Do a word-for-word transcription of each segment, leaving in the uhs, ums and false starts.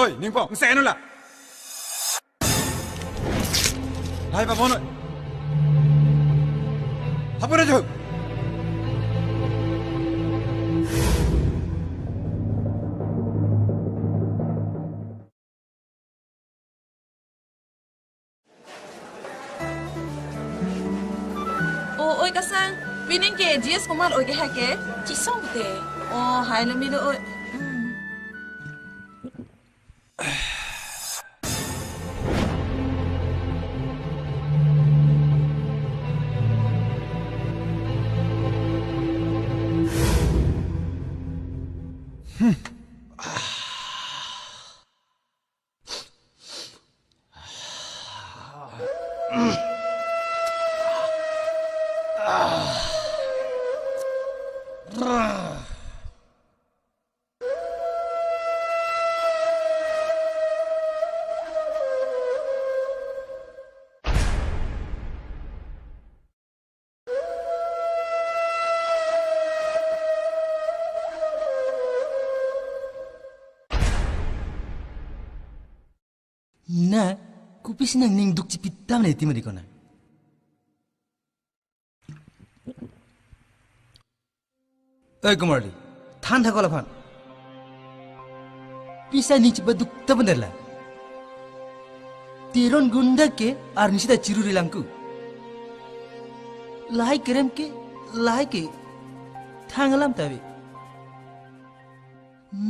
Oi, Ningpong, nse anu la. Hai, Babono. Hapura jo. O, oi kasang, pining ke G S Kumar oi ke hai ke? Chisong te. O, hai lo milo oi. Hmm. Na, kopisi nangning duk chipitam ne ti mari kona. Oi Kumarli, than thak ko laphan. Pisa ning chipaduk ta bener la. Teron gunda ke arnisi ta chiruri langku. Lahai kerem ke, lahai ke. Thang alam ta ave.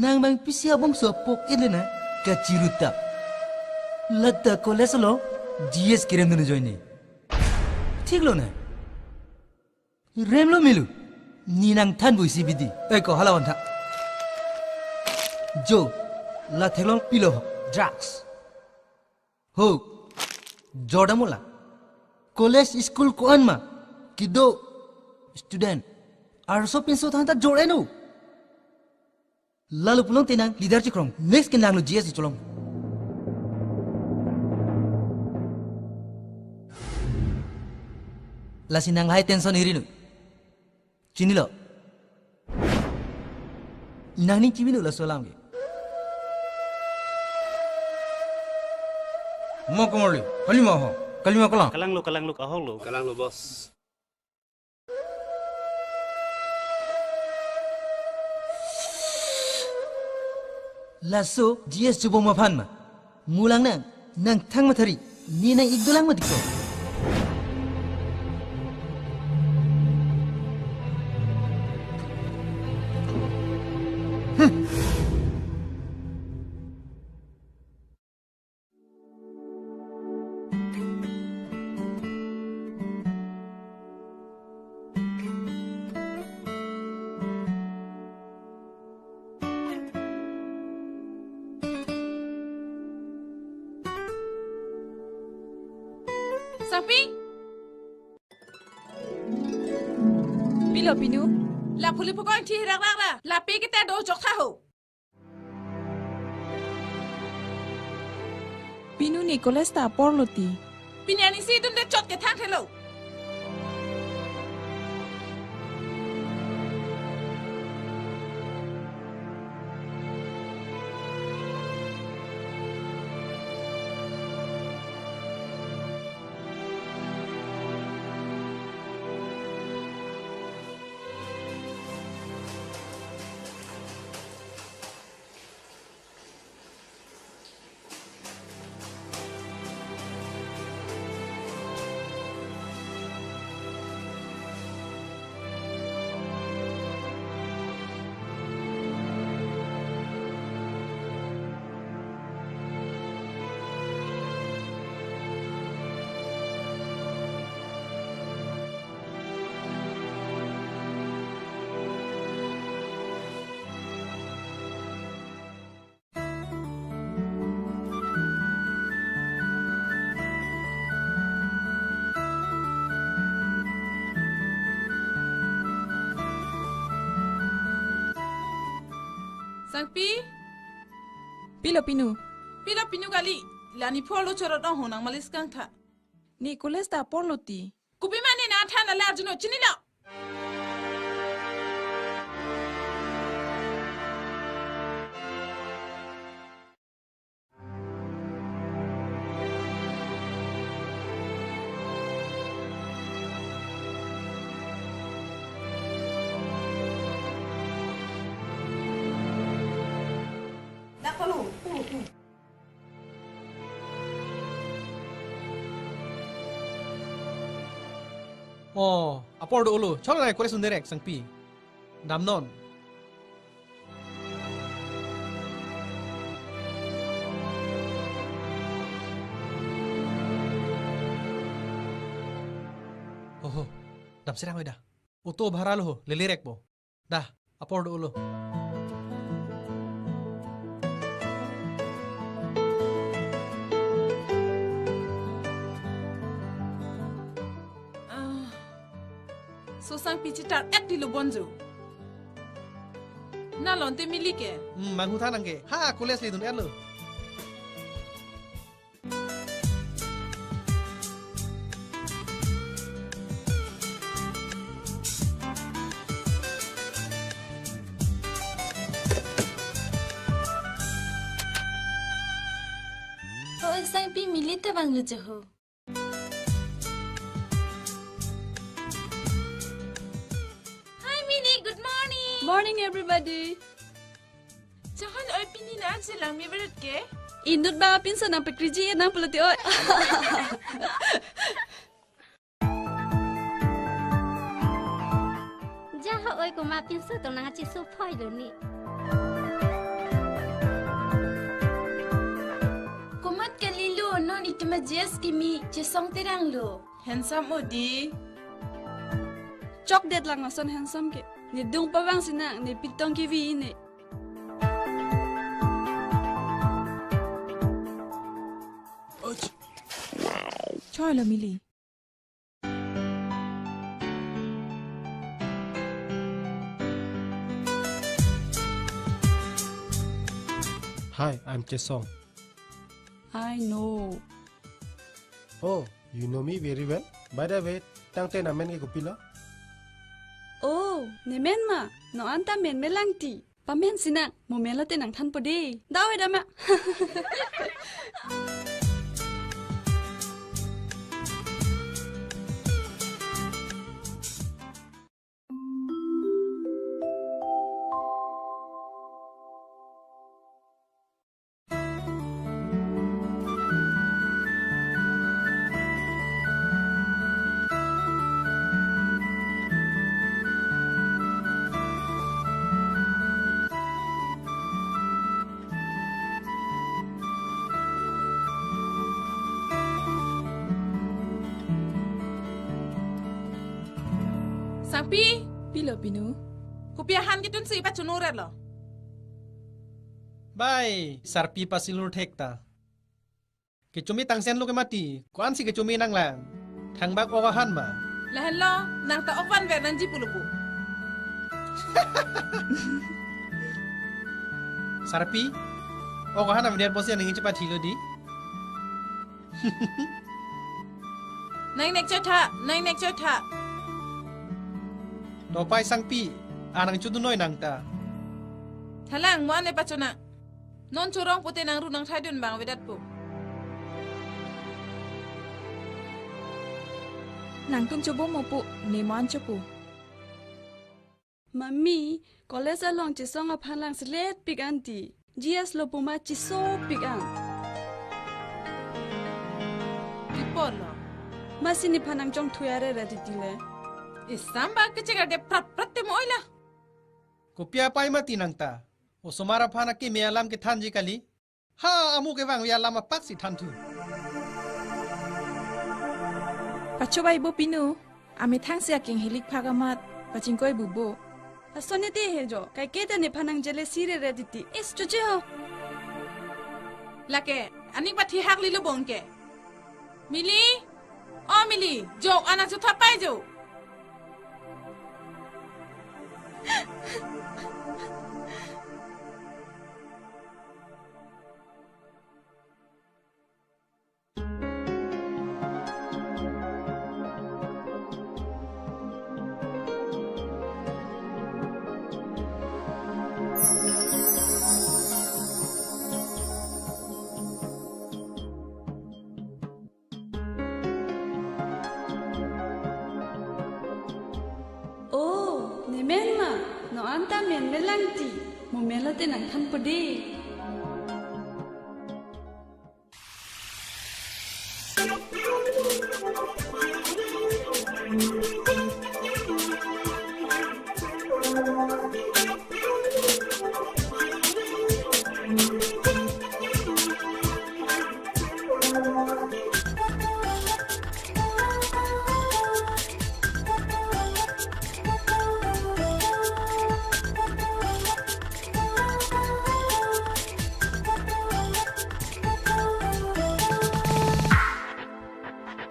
Nang bang pisi abongso apok ele na kachiru ta. Lata college along G S kerem dun ajoine. Thik lo na. Rem lo melo. Ne nangthan bu isi bidi. Oi ko hala van tha. Jo. La theklong pilo ho. Drugs. Ho. Jorda mola. College school ko-an ma. Kedo. Student. Arso pinso thang ta jor eno. Lalu pulote nang leader chikrong. Next ke nang lo G S cholong. Lasi nang lahai tension iri nu. Chinilo. Nangning chibinu laso alam ke. Mo Kumarli, kalima ho, kalima kalang. Kalang lo, kalang lo, ahok lo. Kalang lo, boss. Laso G S chubom aphan ma. Mulang nang, nangthang mathari, ne nang-ik dolang ma dikko. Hmm. Sangpi? Pilo pinu? La phuli phukong thi rak rak ra. Lape kita do jok tha ho. Pinu ne college ta apor lo ti. Pini anisi dunde chot ke thang thelo. Sangpi? Pilo pinu? Pilo pinu kali. La ne phor lo chorot ong ho nang malis kang tha. Ne college ta apor lo ti. Kopi mane nangthan ale arjuno chinilo. Oh, apor do-olo. Cholo nang college un-e rek, Sangpi. Damnon. Oho, damserang oi da. Auto bhara lo ho, lele rek po. Da, apor do-olo. Ah, so Sangpi chetar-et ti lo bonjo. Na lonte Mili ke? Hmm, manghutha nang ke. Ha, college le dun-et lo. Oi, Sangpi, Mili ta vanglo jo ho. Hi, Mili. Good morning. Morning, everybody. Chahon oi, pini nangchelang me berat ke? Inut ba pinso nangpekriji nang pulote oi. Jaho oi, komat pinso tong nangcheso phoi lo ni. Komat kalilo, non itum a-G S kimi Chesong Terang lo. Handsome odi. Chokdet lang ason handsome ke. Ne dung pavang sinang, ne pitong kevi ne. Choi lo Mili. Hi, I'm Chesong. I know. Oh, you know me very well. By the way, tangte namen ke kopilo? Oh, nemen ma? No-an ta men melang ti. Pamen sinang, mo men lote nangthanpo de. Dawe dama. Sangpi, pilo pinu. Kopi ahan ketun si pachunuret lo. Bai, sarpi pasilur thek ta. Kechumi tangsen lo ke mati, ko-an si kechumi nanglang. Thangbak ok ahan ma. Lahenlo, nang ta ok vanver nangji pulo pu. Sarpi, ok ahan avedet pusi nangji chepathi lo di. Nang nek choi tha, nang nek choi tha. To pai Sangpi, anang chodun noi nang ta. Thalang mo-an le pachonang. Non chorong pute nang ru nang thai dun bang avedet pu. Nangtum chobo mo pu, ne mo-an chopo. Mami, college along Chesong aphan lang selet pik an ti. G S lo puma cheso pik an. Pi pulo? Masi nephan nangchongthu are ra titi le. Isam ba kechek ade prat prat te mo oi la. Kopi apai mati nang ta. Osomar aphan akeme alam kethanji kali. Ha, amu kevangve alam apak si thanthu. Pachobaibo pinu, amethang si akeng helik phak amat, pachingkoi bubo. Asonete he jo, kaike ta nephan nang jealousy rere titi. Is chuche ho. Lake, aning pathi hak lilo bong ke. Mili, o Mili, jo, anang chotha pai jo. Oh, nemen ma, no-an ta men melang ti, mo men lote nangthanpo de.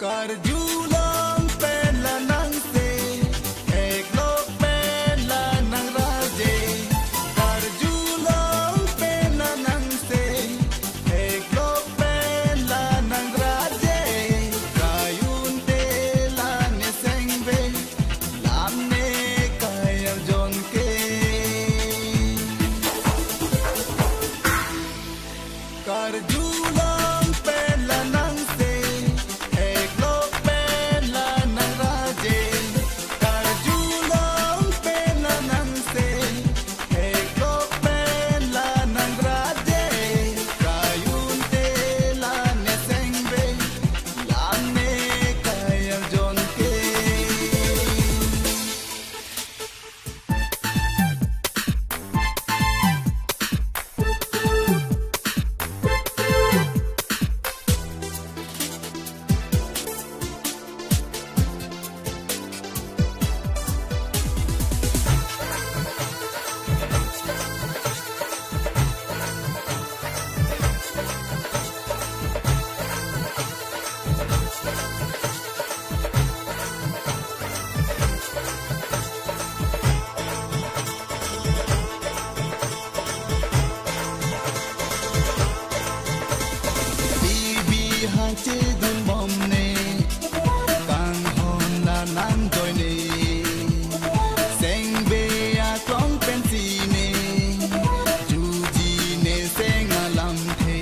Karjulong pen la nangse, theklok pen la nangraje. Karjulong pen la nangse, theklok pen la nangraje. Kayunte la ne sengve, lam ne kayar jonke. Karjulong pen la nangse, theklok pen la nangraje. Karjulong pen la nangse, theklok pen la nangraje. Kayunte la ne sengve, lam ne kayar jonke. Bibi hachedun bomne, kanghon la nangjoine. Sengve aklong pensi ne, juji ne seng alamthe.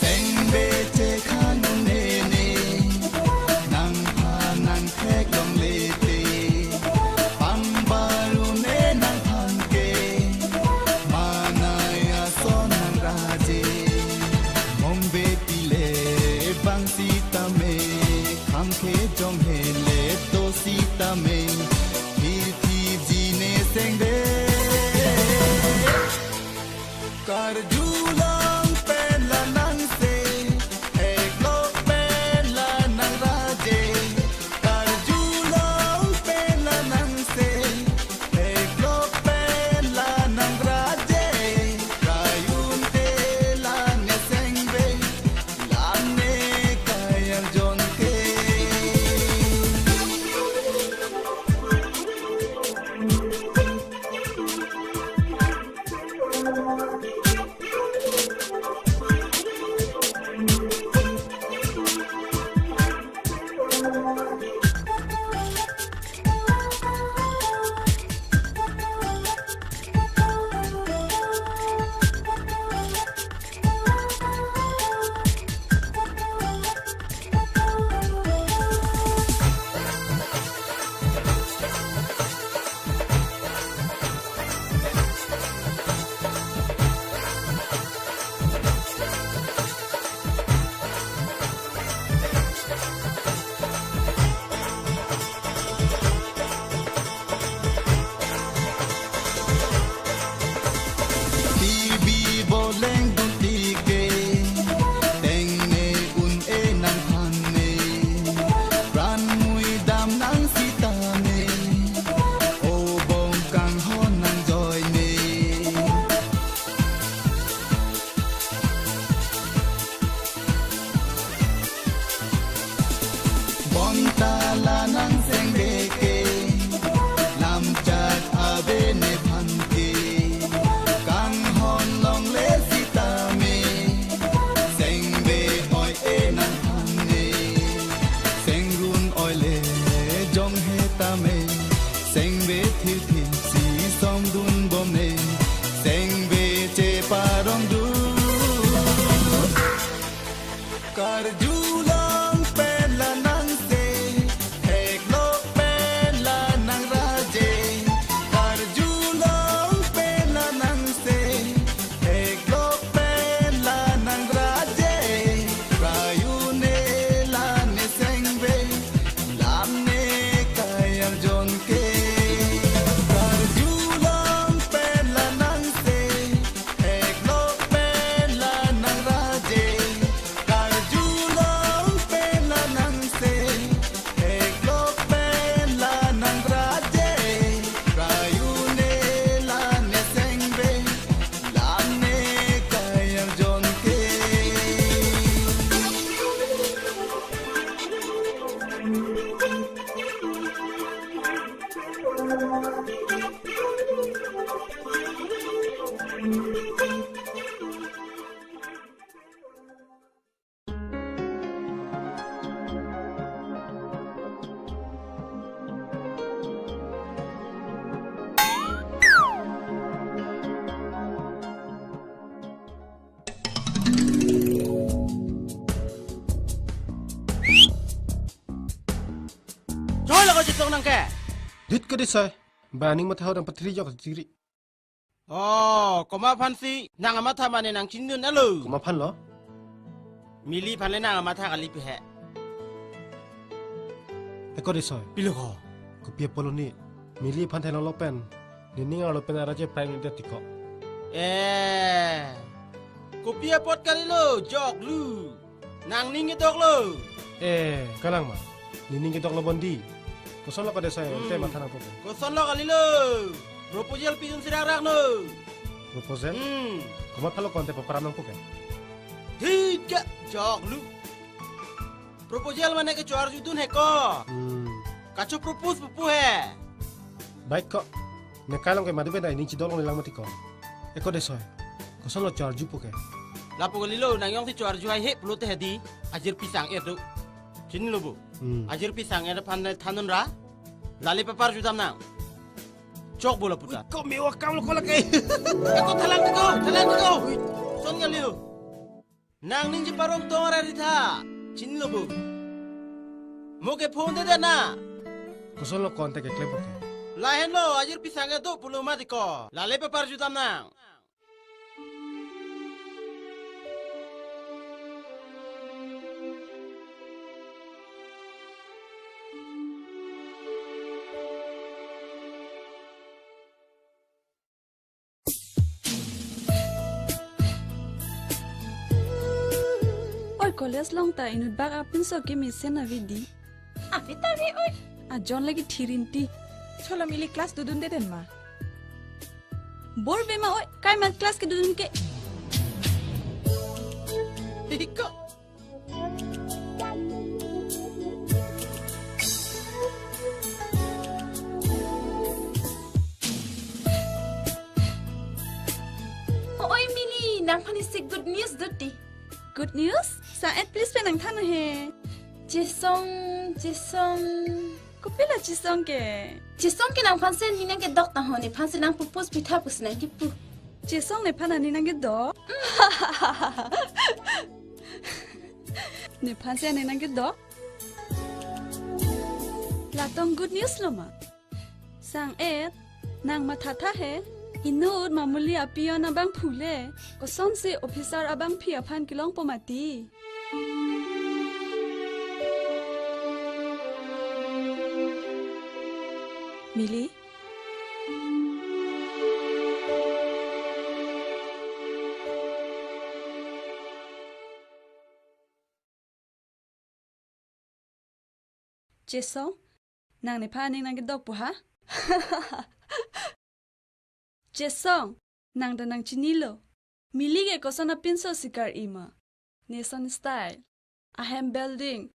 Sengve chekhan un-e ne, nangphan nangtheklongle te. Pangbar un-e nangphan ke, manai ason nangraje. Mongve pile bang sitame, khang kejong hele to sitame, thirthip ji ne sengve. Karjulong pen la nangse, theklok pen la nangraje. Karjulong pen la nangse, theklok pen la nangraje. Kayunte la ne sengve, lam ne kayar jonke. T V boleng dun tike, tengne un-e nangphan ne, pran mui dam nang sitame, o bong kanghon nangjoine. Bonta la nangsengve ke, lamchak ave nephan ke, kanghon longle sitame, sengve oi-e nangphan ne, sengrun oile jong he tame, sengve thirthip si somdun bomne, sengve cheparong dun. Karjulong pen la nangse, theklok pen la nangraje. Karjulong pen la nangse, theklok Choi lako Chesong nang ke. Dit ke Desoi. Ba aning matha orang patri jok jiri. Oh, komat aphansi nang amatha mane nang chinidun alo. Komat aphan lo? Mili aphan le nang amatha kali pu he. Eko Desoi. Pilo ko? Kopi apotlo ne. Mili aphan theklonglo pen, nening arlo pen araje prai ne det tiko. Eh. Kopi apot kalilo, joklu. Nangning kedoklo. Eh, kalang ma. Nening kedoklo bondi. Koson lo ko Desoi, Hmm. ante matha nangpo ke. Koson lo kalilo. Proposal pidun si rakrak no. Proposal? Hmm. Komat aphan lo ko ante paparam nangpo ke? Thik ke, joklu. Proposal mane kecho-arjudun he ko. Hmm. Kacho-propose pupu he. Baik ko. Ne kalong ke madu benda ining chidolong lelang mati ko. Eko Desoi. Koson lo cho-arjupo ke? Lapu kalilo, nang jongsi cho-arju hai he pulote hedi. Ajirpi sang-et do. Chinilo bo. Hmm. Ajirpi sang-et aphan thandun ra. Lale paparjudam nang. Chokbo laputa. Ui, ko mewa kam lo ko lake. Eko thalang tiko, thalang tiko. Ui, son kalilo. Nangning cheparong tong ra ritha. Chinilo bo. Mo ke phone de de na. Koson lo ko ante keklempo ke? Lahenlo, ajirpi sang-et do pulo mati ko. Lale paparjudam nang. Oi, college along ta inut bak apinso kemesen ave di. Ave ta ave, oi. Ajon lagi thirinti. Chola Mili class dodunde den ma? Bor ave ma, oi, kai ma class kedodun ke. Hiko. Oi Mili, nangphan isi good news do ti. Good news? Sang-et please pen nangthan he. Chesong, Chesong. Kopilo Chesong ke? Chesong ke nangphan si aning nangkedok ta ho, nephan si nang propose pitha pusi nangkipu. Chesong nephan aning nangkedok? Nephan si aning nangkedok? Latum good news lo ma? Sang-et, nang mathatha he, inut Mamuli apion abangphu le, kosonsi officer abangpi aphan kelongpo mati. Mili? Chesong, nang nephan aning nangkedokpo ha? Chesong, nang ta nangchinilo. Mili ke koson apinso sikar ima. Neson style. Ahem building.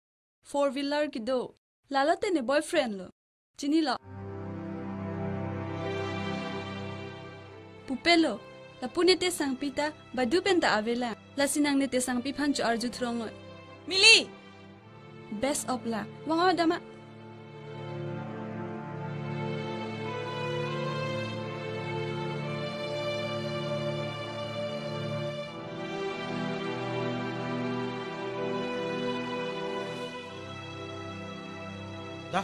Four wheeler kedo. Lalote ne boyfriend lo. Chinilo. Pupelo, lapu ne tesangpi ta, badu pen ta avelang. Lasi nang ne tesangpi aphan cho-arju throng oi. Mili! Best of luck. Vang o dama. Da.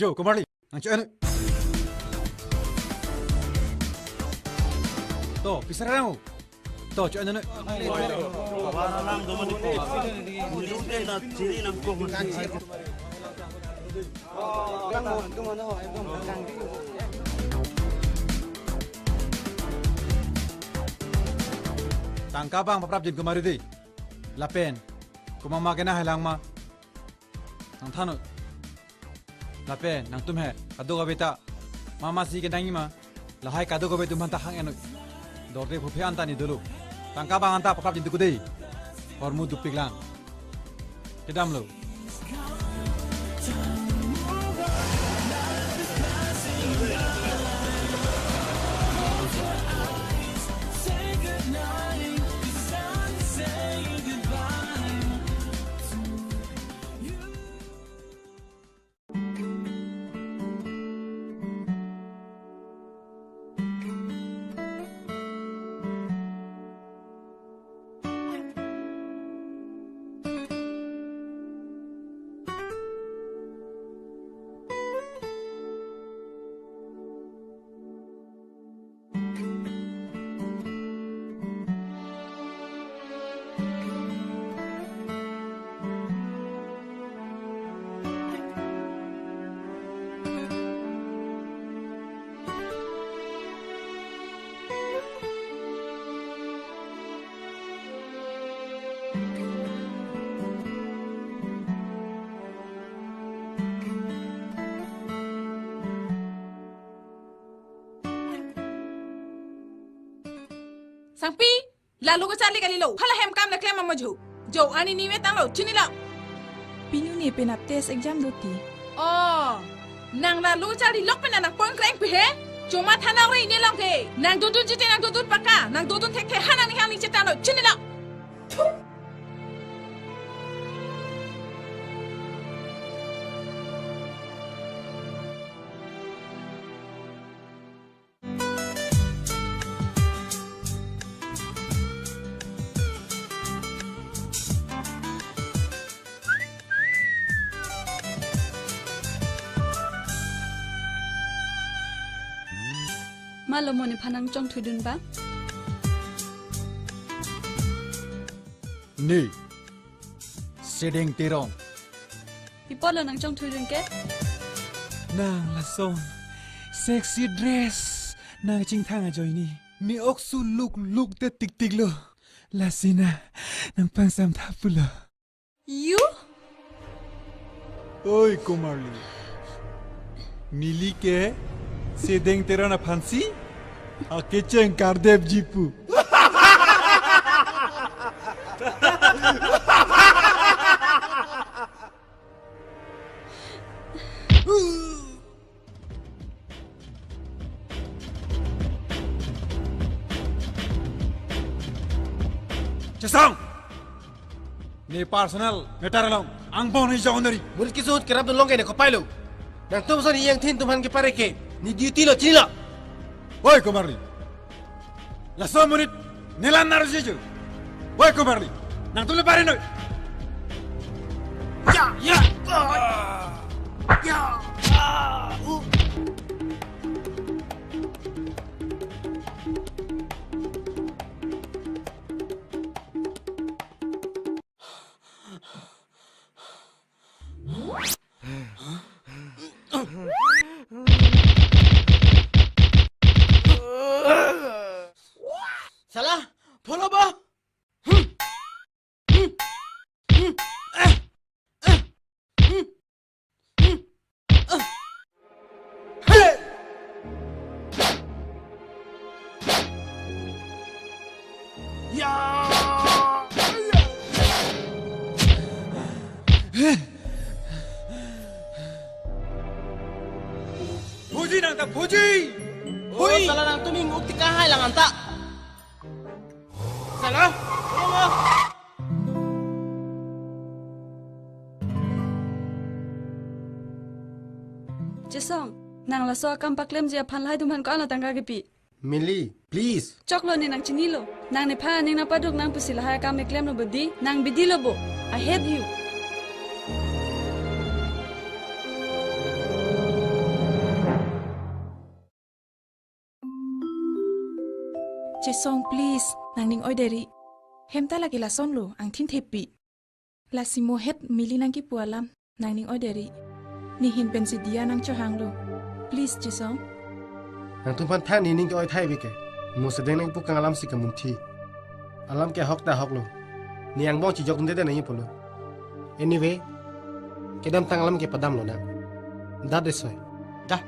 Jo, Kumarli, nang cho-en. To, pisar nang. To, cho-en. Tangka abang paprap jin kumari dei. Lapen komat ma kena helang ma, nang thannon. Lapen nangtum he kadokave ta mama si kenangji ma, lahai kadokave atum aphanta hang-ennon. Dorde phuphe anta ni dolo. Tangka abang anta paprap jin tuku dei. Hormu dupik lang. Kedamlo. Sangpi, la lo kacharli kalilo. Hala hem kam le klem amojo. Jo ani ni me tanglo, chinilo. Pinu ne penap test exam do ti. Oh, nang la lo kacharli lok pen nang point crank pe he? Choma thanang re ne long ke. Nang dodun jite nang dodun paka. Nang dodun thekthe ha nang ni hang ni chetanglo, chinilo. Malo mo nephan nangchongthui dun ba? Ne, Sedeng Teron. Pi apotlo nangchongthui dun ke? Nang lason sexy dress nangchingthang ajoine, ne ok su luk luk te tiktiklo. Lasi nang nangpangsam tha pulo. You? Oi, Komarli. Mili ke Sedeng Teron aphansi akecheng kardepji pu. Chesong! Ne personal matter along angbong ne jong neri. Mulut keso ahut kerap dun long ke ne kopai lo. Nangtum ason iyang thin atum aphan kepare ke ne duty lo, chinilo. Oi, Komarli. Laso amonit ne la-an arjuji. Oi, Komarli, nangtum le pare noi. Ya, ya. Ah. Ya. Ah. Uh. Sala, follow ba. Hey! Ya! Phuji nang ta phuji! Oh, hui! Sala nangtum ing-uk ti kahai lang anta. Sala! Chesong, nang laso akam paklemji aphan lahai atum aphan ko-anlo tangka kepi? Mili, please. Choklo ne nang chinilo. Nang nephan aning nangpaduk nang pusi lahai akam keklemlo bo dei, nang bidi lo bo. I hate you. Chesong, please, nangning oideri. Hem ta lake lasonlo, angthin thepi. Lasi mo het Mili nangkipu alam, nangning oideri. Ne ahin pensi diya nangchohanglo. Please, Chesong. Nangtum aphan thang ne ning ke-oi thai bike. Mo Sedeng nangkipu kang alamsi kamunthi. Alam ke ahok ta ahok lo. Ne angbong chijok dunde te nangji pulo. Anyway, kedamtang alam ke padam lonang. That is why. Da.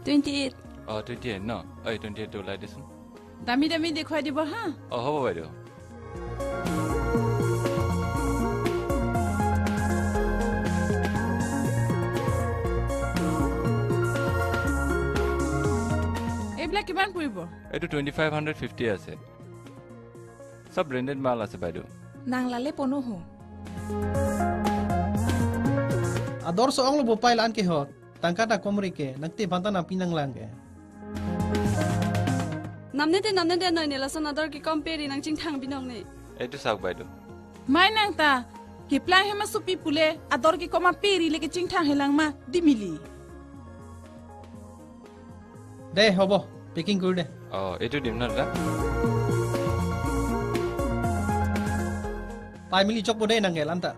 Twenty-eight. Oh, twenty-eight, no? Oi, twenty-eight to ulai desun. Dami dami dekhai dibo, ha? Oh, hobo, বাইদেউ. এইবিলাক কিমান পৰিব? এইটো twenty five hundred fifty আছে। সব ব্ৰেণ্ডেড মাল আছে, বাইদেউ। Nang lale pono ho. Ador so-ong lo bo pai la-an ke hot. Tangka ta komri ke, nangte banta nangpi nanglang ke. Namne te namne te noi ne lason ador kekom pe ri nangchingthang binong ne. এইটো চাওক বাইদেউ। Mai nang ta, keplang hem asopi pule, ador kekom ape ri le kechingthang helang ma, dimili. De, hobo, packing kori de. Oh, এইটো দিম ন দাদা? Pai mili chokpo de nang ke la-an ta.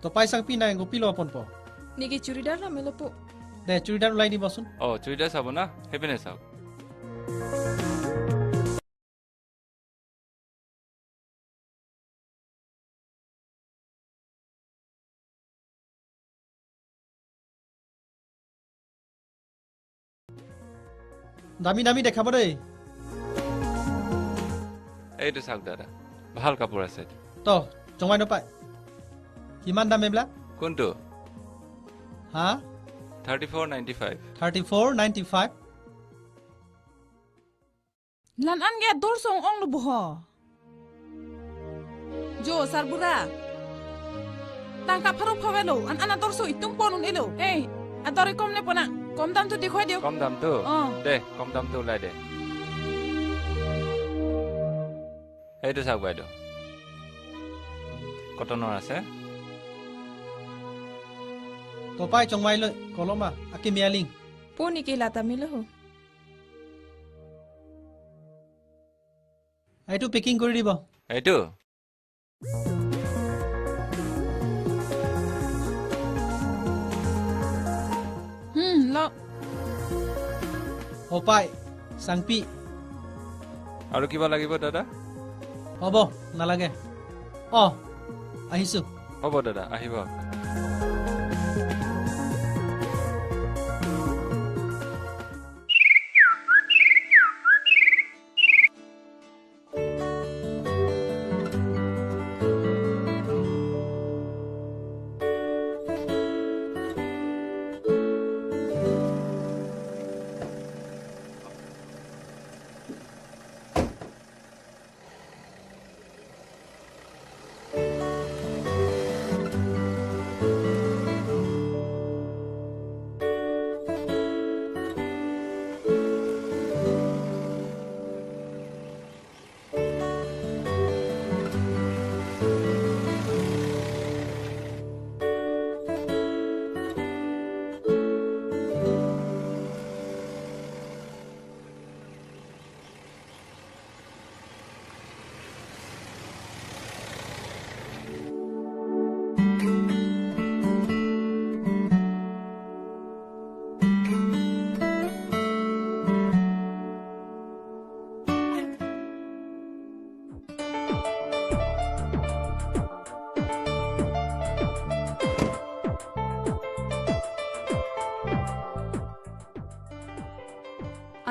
To pai sangpi nang kopi lo ponpo. Neke churidar lo melo po. De, churidar ulai dibosun. Oh, churidar চাব না? সেইপিনে চাওক। Dami dami দেখাব দেই। এইটো চাওক দাদা, ভাল কাপোৰ আছে। To, chongmai no pai. Kiman dam ebla? কোনটো? Ha? Thirty four ninety five. Thirty four ninety five. Lan an ke ador so-ong lo bo ho. Jo, sarbura. Tangka pharo phave lo, an an ador so itum pon un-elo. Ei, ador ekom ne pona. কম দামটো দেখুৱাই দিয়ক। কম দামটো? অ। দে, কম দামটো ওলাই দে। এইটো চাওক বাইদেউ। কটনৰ আছে। To pai chongmai lo, koloma, akimi aling. Po neke la ta melo ho. এইটো পেকিং কৰি দিব। এইটো? Hmm, lo. Ho pai, sangpi. আৰু কিবা লাগিব দাদা? Hobo, nalage. Oh, আহিছো। হ'ব দাদা, আহিব।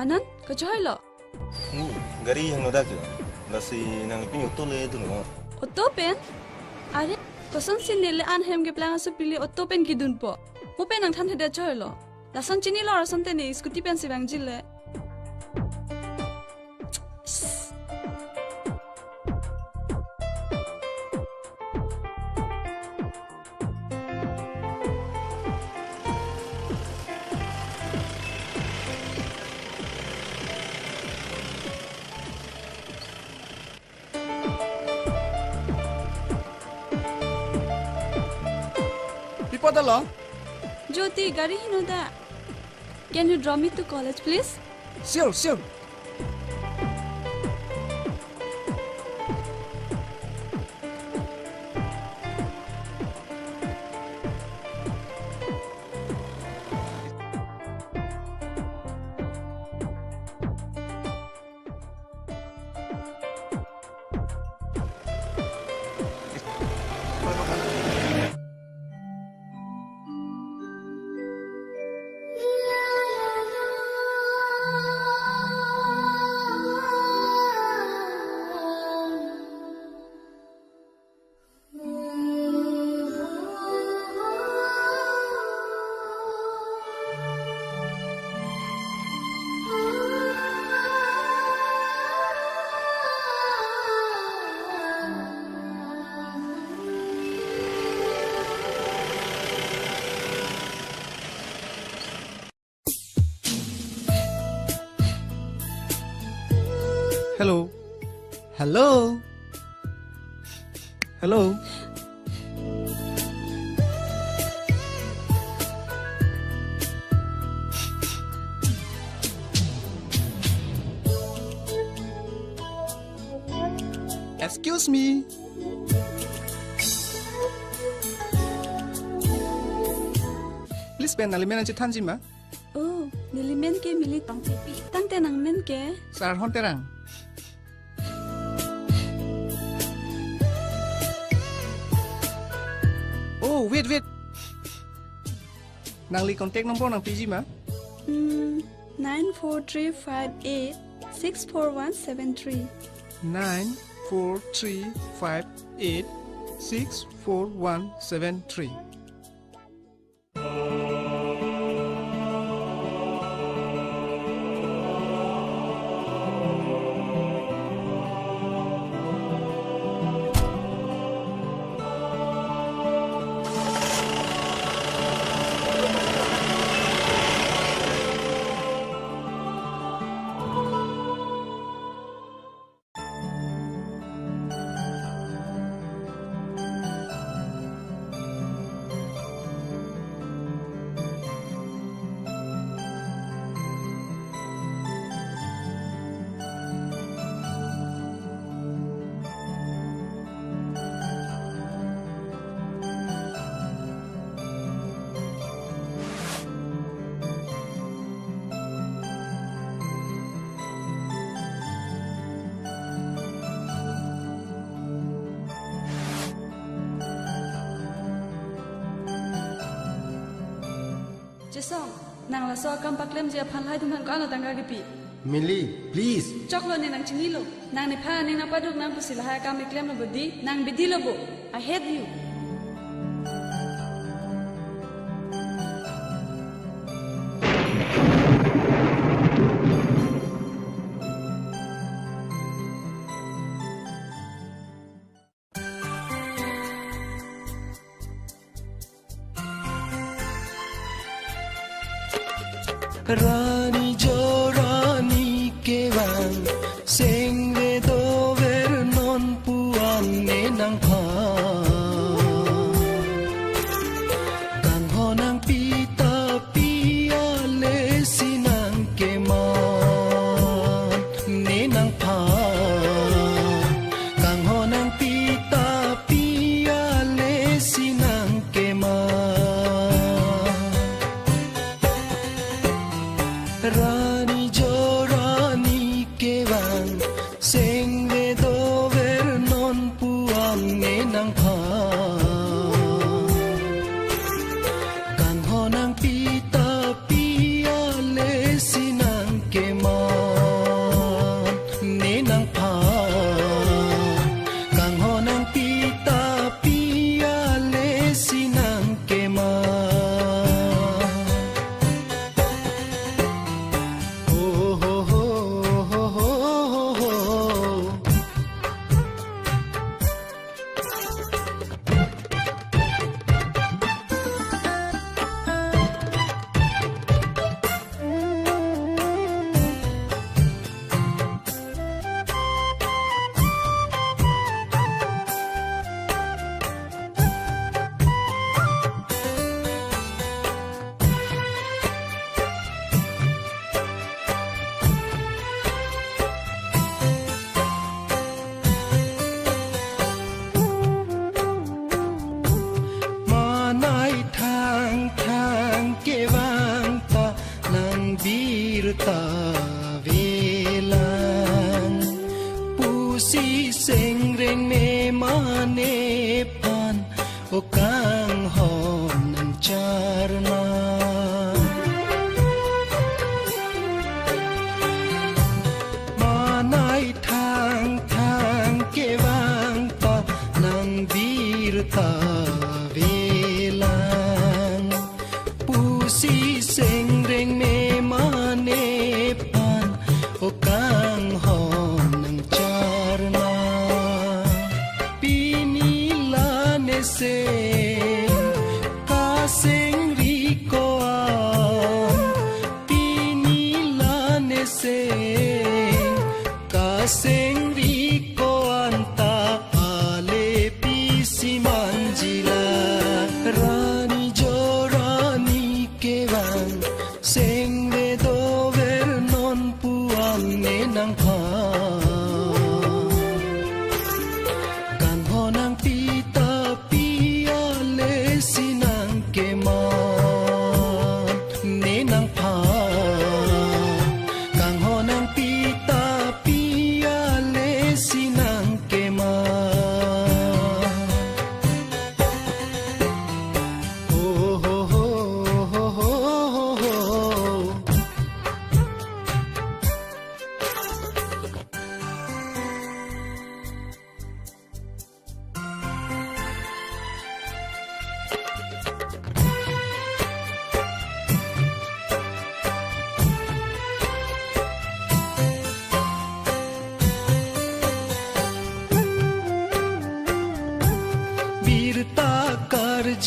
Anand, kachohoi lo? Hmm, gari hangno dak jo. Lasi nangpini auto le dunlo. Auto pen? Are, kosonsi neli an hem keplang asopi le auto pen kedunpo. Mo pen nangthan hede chohoi lo. Lason chinilo ason te ne scooty pensi vangji le. Pi apot dalo? Jyoti, gari heno da. Can you drop me to college, please? Sure, sure. Hello. Hello. Hello. Excuse me. Please, pen nangli men nangchethanji ma? Oh, neli men ke Mili Tongpipi. Tangte nang men ke? Sarhon Terang. Oh, wait, wait. Nangli contact number nangpiji ma? Hmm, nine four three five eight six four one seven three. Nine four three five eight six four one seven three. Chesong, nang laso akam paklemji aphan lahai atum aphan ko-an lo tangka kipi? Mili, please. Choklo, ne nangchinilo. Nang nephan aning nangpaduk nang pusi lahai akam keklemlo bo di, nang bidi lo bo. I hate you. Rani jo rani kevang, sengve dover non pu-an ne nangphan. Kanghon nangpi ta pi, ale si nangkeman ne nangphan. Kanghon nangpi ta pi, ale si nangkeman.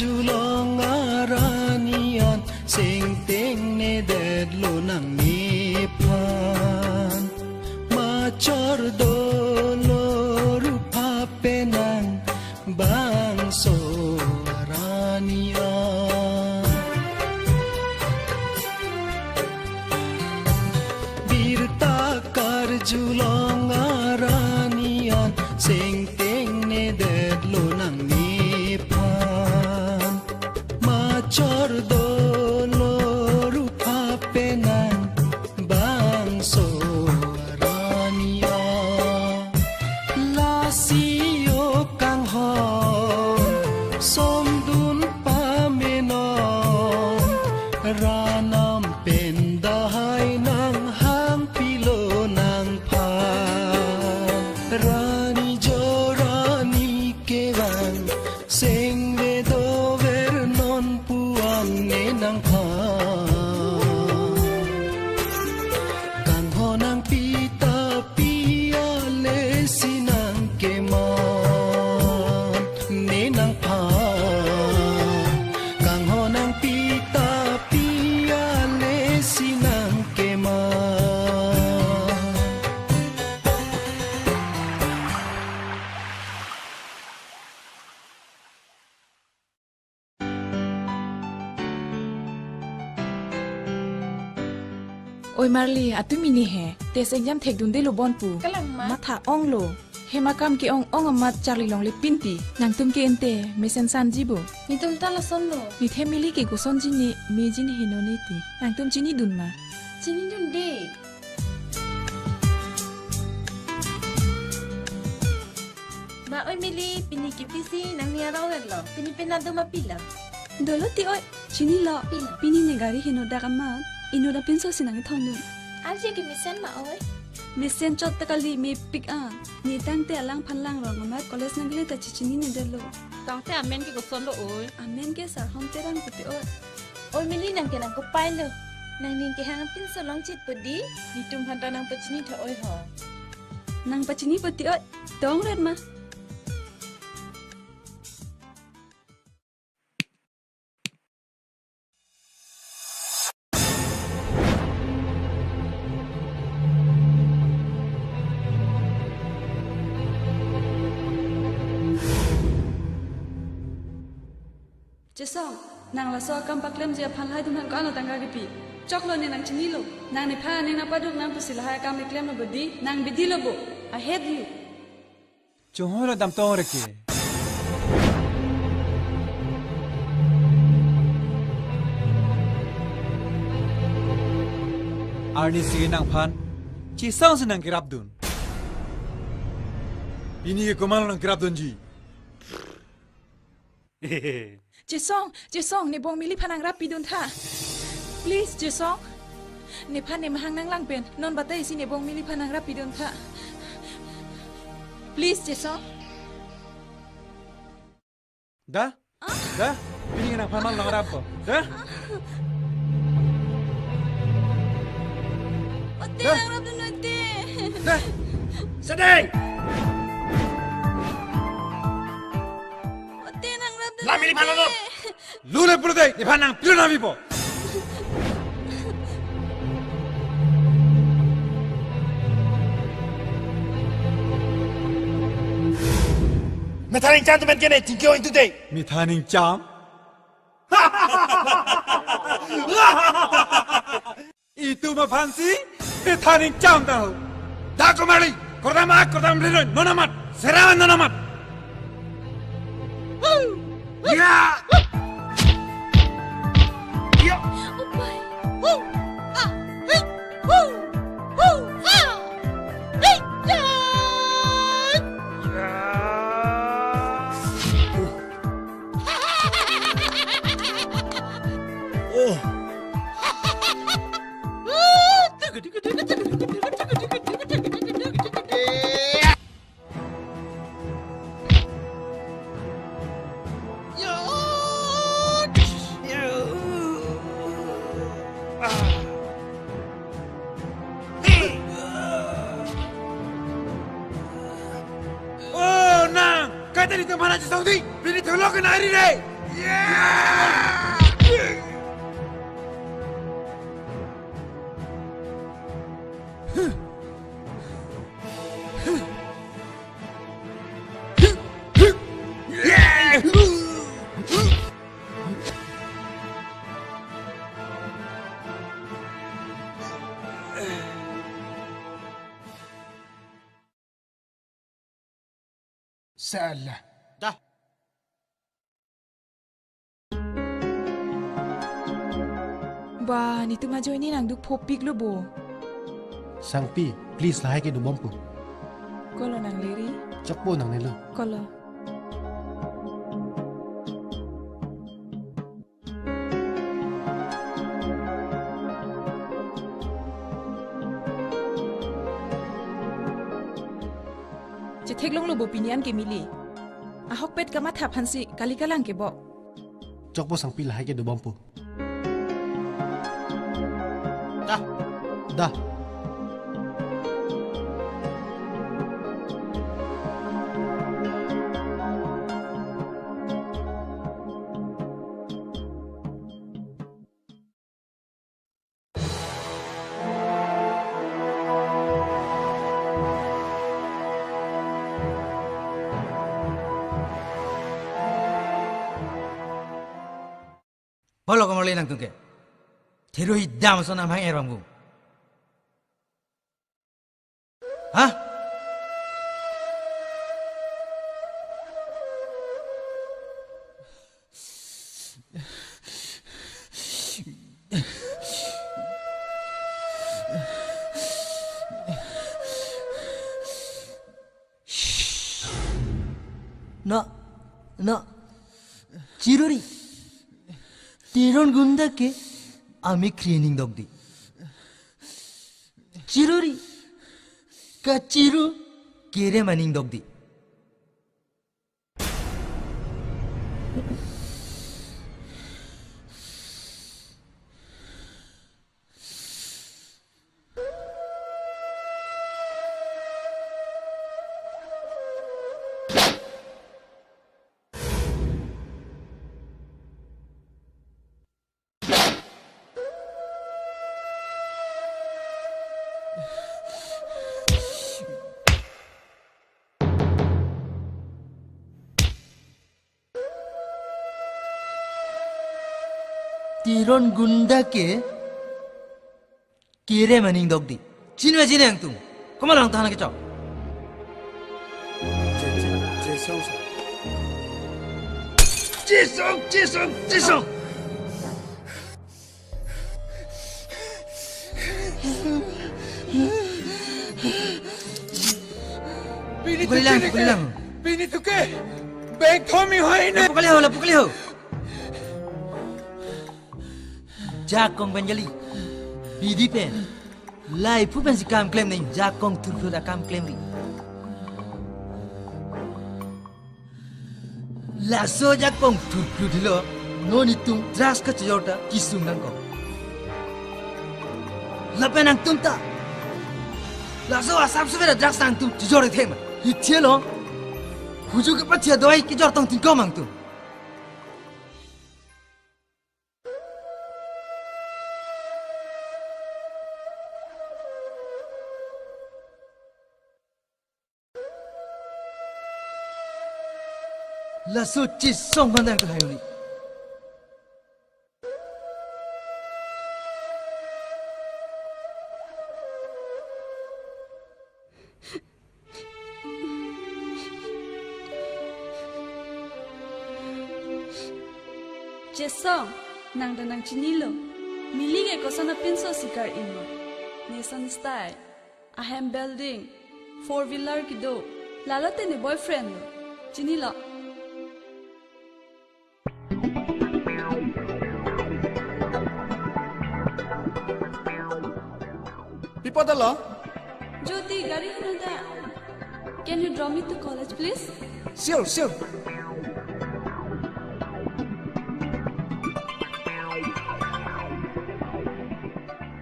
Karjulong arani an sengteng nedetlo nangnephan. Machor dolo rupa penang bangso arani an. Birta karjulong arani an sengteng nedetlo nangnephan. Machor dolo rupa penang bangso arani an. Lasi o kanghon somdun pamenon, ranam pen dahai nanghang pilo nangphan. Rani jo rani kevang, sengve dover non pu an ne nangphan. Kanghon nangpi ta pi ale si nangkeman ne nangphan. Kanghon nangpi ta pi ale si nangkeman. Oi Marli, atumi ne he test exam thekdundelo bon pu. Kalang ma? Matha onglo. Hem akam ke-ong ong amat charli longle pinti. Nangtum ke ente mesen sanji bo. Netum ta lasonlo. Ne family ke kosonji ne, meji ne heno ne ti. Nangtum chinidun ma? Chinidunde. Ma oi Mili, pini ke pisi nangning arong lo. Pini pen nangtum ma pilo? Dolo ti oi, chinilo. Pilo? Pini ne gari henodak amat inut apinso si nangkethondun. Arje ke mesen ma oi? Mesen chot ta kali, mepik an. Ne tangte alangphan langrong amat college nangle ta chichinine detlo. Tangte amen ke kosonlo oi? Amen ke Sarhom Terang puti oi. Oi Mili, nang ke nangkopailo. Nangning kehang apinso longchit po di. Netum aphan ta nangpachini tha oi ho. Nangpachini puti oi. Tong ret ma. Chesong, nang laso akam paklemji aphan lahai atum aphan ko-an lo tangka kepi? Choklo ne, nang chinilo. Nang nephan aning nangpaduk nang pusi lahai akam keklemlo bo di, nang bidi lo bo. I hate you. Chonghoi lo damtong reke. Arnisi nangphan Chesong si nangkerapdun. Pini ke komatlo nangkerapdunji? Chesong, Chesong, ne bong Mili aphan nangrap pidun tha. Please, Chesong. Nephan ne mahang nanglang pen non batai si ne bong Mili aphan nangrap pidun tha. Please, Chesong. Da? Ah? Da? Pini nangphan ma nangrap po? Da? Ote, da, nangrapdun ote. Da? Sedeng! Ote, nangrapdun. La Mili aphan ote lo. Lule pulote, nephan nangpilo nangpipo. Methaning cham atum pen ke ne chingki oi tu te. Methaning cham? Itum aphansi methaning cham ta ho. Da ko Marli, kordam ak, kordam rinoi, non amat, sera non amat. Ya! Ya! Oh, nang, kaita netum aphan Chesong di, pini thulok ke nari re. Sala. Da. Ba, netum ajoine nangduk phopik lo bo. Sangpi, please lahai ke dobompo. Kolo nangle ri? Chokpo nangnelo. Kolo. Chetheklonglo bo pini an kemili. Ahokpet kamatha aphansi kali kalang ke bo. Chokpo sangpi lahai ke dobompo. Da. Da. Bolo komorle nangtum ke. Thirui dam ason amhang er bang bu. Ha? Na, na, chiruri. Teron gunda ke amek kri aning dokdi. Chiruri. Kachiru kerem aning dokdi. Teron gunda ke kerem aning dokdi. Chinve chinang tum. Komat lang tahan kechok. Je-, je-, Jesong, sir. Jesong, Jesong, Jesong. Pini pukul ilang, tuke pukul ilang. Pini tuke. Bengthomi hoine. Pukul ho, la pukul ho. Jakong Bengali. Bidi pen. Laiphu pensi kam klem neng, jakong thurphlut akam klemri. Laso jakong thurphlut helo, non itum drugs kachejor ta kesung nangkok. Lapen nangtum ta. Laso asap suve drugs nangtum chejor thema. Hithelo. Huju kepathia doi kejor tong tingkong nangtum. Laso Jesong bandang kehayoni. Jesong, nang ta nangchinilo. Mili ke koson apinso sikar imo. Neson style. Ahem building. Four wheeler kedo. Lalo te ne boyfriend lo. Chinilo. Pi apot dalo? Jyoti, gari hana da. Can you drop me to college, please? Sure, sure.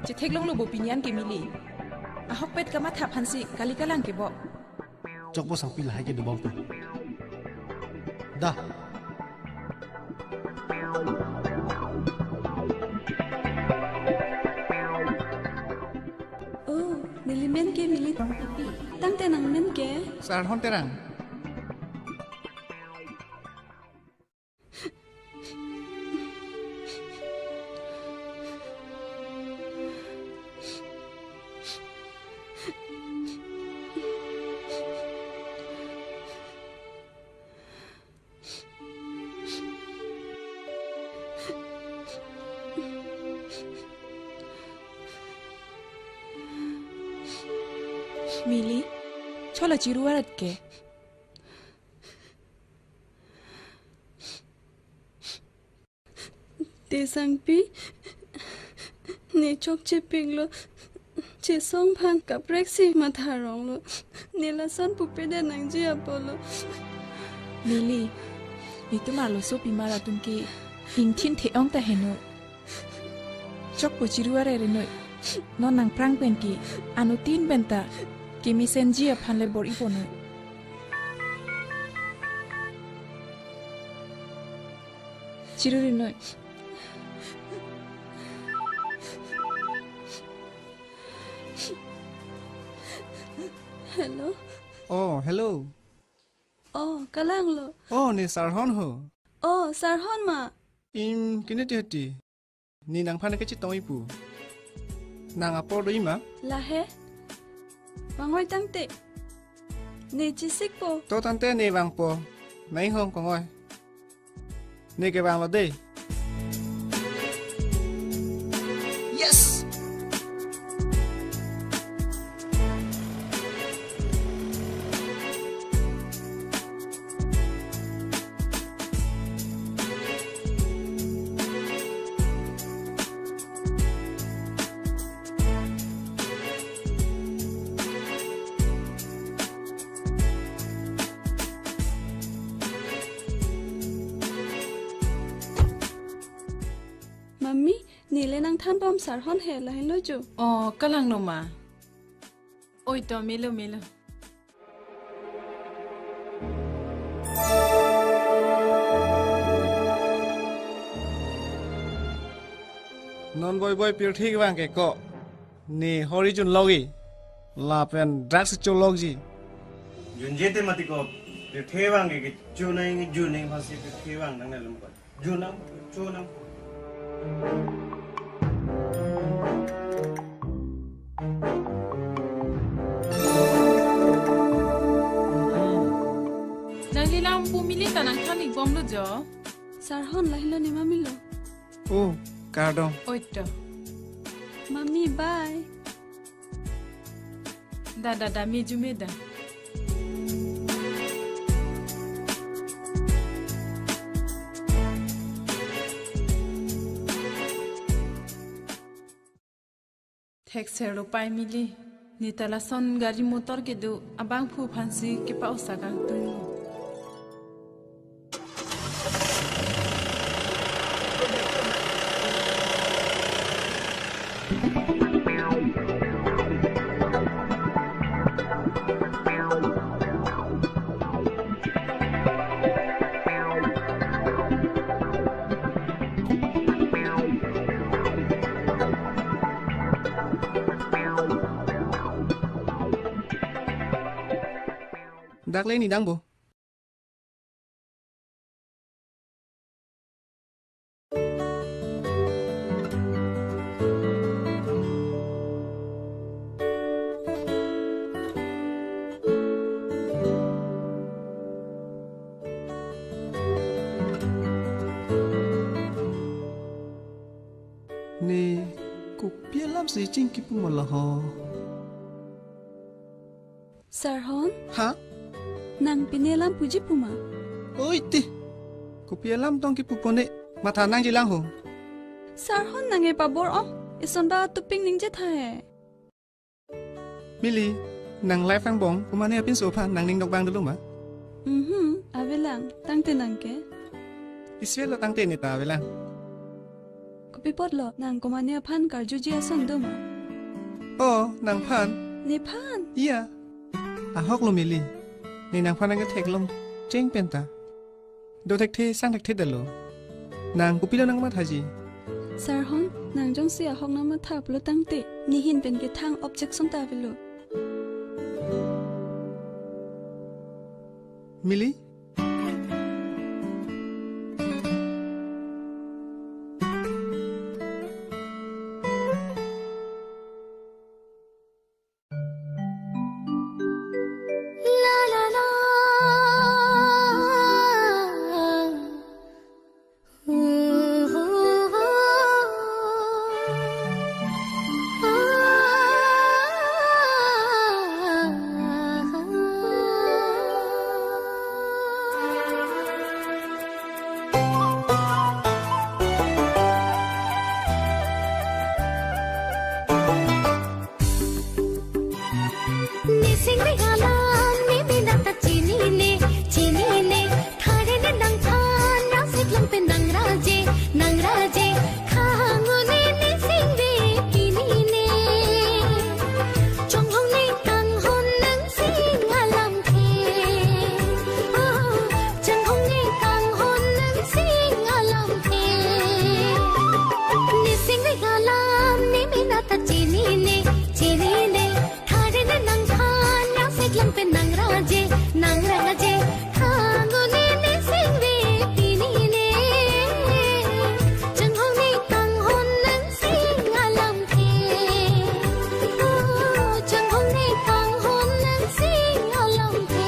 Chetheklonglo bo pini an kemili. Ahokpet kamatha aphansi kali kalang ke bo. Chokpo sangpi lahai ke dobompo. Da. Pen ke Mili. Tangte nangmen ke? Sarhon Terang. Mili, cholo chiru arat ke. Tesangpi, ne chokche piklo, chesong aphan kaprek si matha ronglo, ne lason pupe de nangji apotlo. Mili, netum arloso pimar atum ke ingthin the-ong ta henoi. Chokpo chiru arere noi. Non nangphrang pen ke anuttin pen ta kemesenji aphan le bor-ipo noi. Chiru ri noi. Hello. Oh, hello. Oh, kalanglo. Oh, ne Sarhon ho? Oh, Sarhon ma? Im, kene ti hati. Ne nangphan kachetong-ipo. Nang apor do-i ma? Lahai. Vangoi tangte. Ne chesikpo. To tangte ne vangpo. Nai hong kongoi. Ne kevang lo dei. Yes! Mami, neli nangthanbom Sarhon he lahenlo jo. Oh, kalanglo ma. Oi to, melo, melo. Non boi boi pirthe vang ke ko. Ne hori junlokji. Lapen drugs cholokji. Junje te mati ko. Pirthe vang ke chunai junai phasi pirthe vang nang nelum ko. Junam, junam. Nangli lam pu Mili ta nangthan-ikbomlo jo. Sarhon lahenlo ne mami lo. Oh, kardom. Oi to. Mami, bye. Da, da, da, me jume da. Thekser lo pai Mili. Ne ta lason gari motor kedo abangphu aphansi kepa-osa kangtung. Dak le ne dang bo. Ne kopi alam si chingki pu ma laho? Sarhon? Ha? Nang pine alam puji pu ma? Oi ti. Kopi alam tong kipu pone, matha nangji lang ho. Sarhon, nang e pabor-ong, eson ba tuping ningje tha he. Mili, nang life angbong, komatne apinso aphan nangning dokbang dolo ma? Mhm, avelang, tangte nang ke? Isvelo tangte ne ta avelang. Kopi apotlo, nang komatne aphan karjuji ason do ma? Oh, nangphan? Nephan? Iya. Ahok lo Mili. Ne nangphan nangketheklong cheng penta. Do thekthe, sang thekthe detlo. Nang kopilo nangmathaji? Sarhon, nang jongsi ahok nangmatha pulo tangte, nehin pen kethang objection ta avelo. Mili? Nising ri alam ne mena ta chinine, chinine. Thare ne nangphan, rangseklang pen nangraje, nangraje. Khangu ne nising ve pinine. Chonghong ne kanghon nangsing alamthe. Oh, chonghong ne kanghon nangsing alamthe. Nising ve alam ne mena ta chinine, chinine. Thare ne nangphan, rangseklang pen nangraje, nangraje. Khangu ne nising ve pinine. Chonghong ne kanghon nangsing alamthe. Oh, chonghong ne kanghon nangsing alamthe.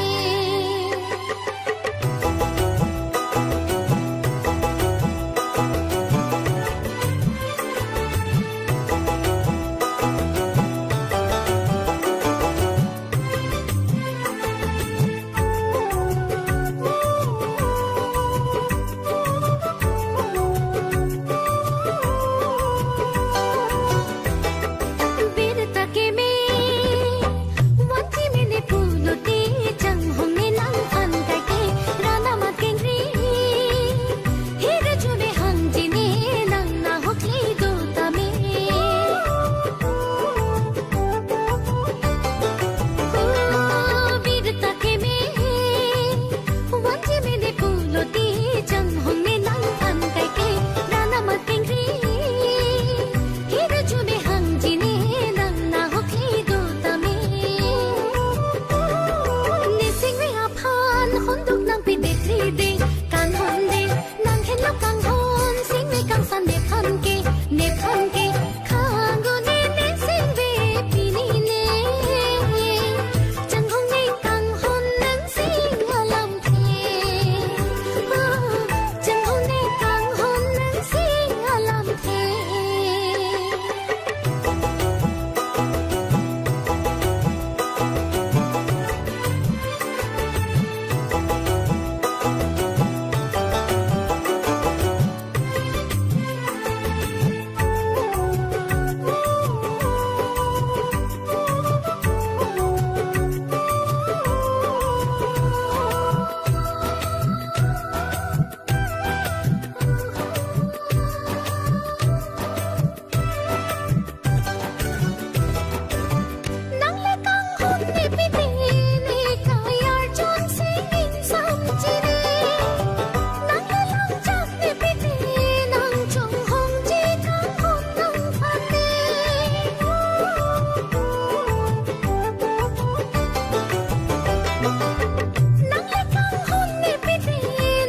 Birta keme, vanji mene pulote, chonghong ne nangphan kaike, ran amat kengri. Hira jume hangji ne nang nahokli do tame. Oh, birta keme, vanji mene pulote, chonghong ne nangphan kaike, ran amat kengri. Hira jume hangji ne nang nahokli do tame. Nising ve aphan honduk nangpidetri de, kanghon de, nanghenlo kanghon, sing ve kangsan nephan ke, nephan ke. Khangu ne nising ve pinine. Chonghong ne kanghon nangsing alamthe. Oh, chonghong ne kanghon nangsing alamthe. Nang le kanghon ne pite ne kayar chonsi insam chine. Nang le langjak ne pite nang chonghongji kanghon nangphan ne. Nang le kanghon ne pite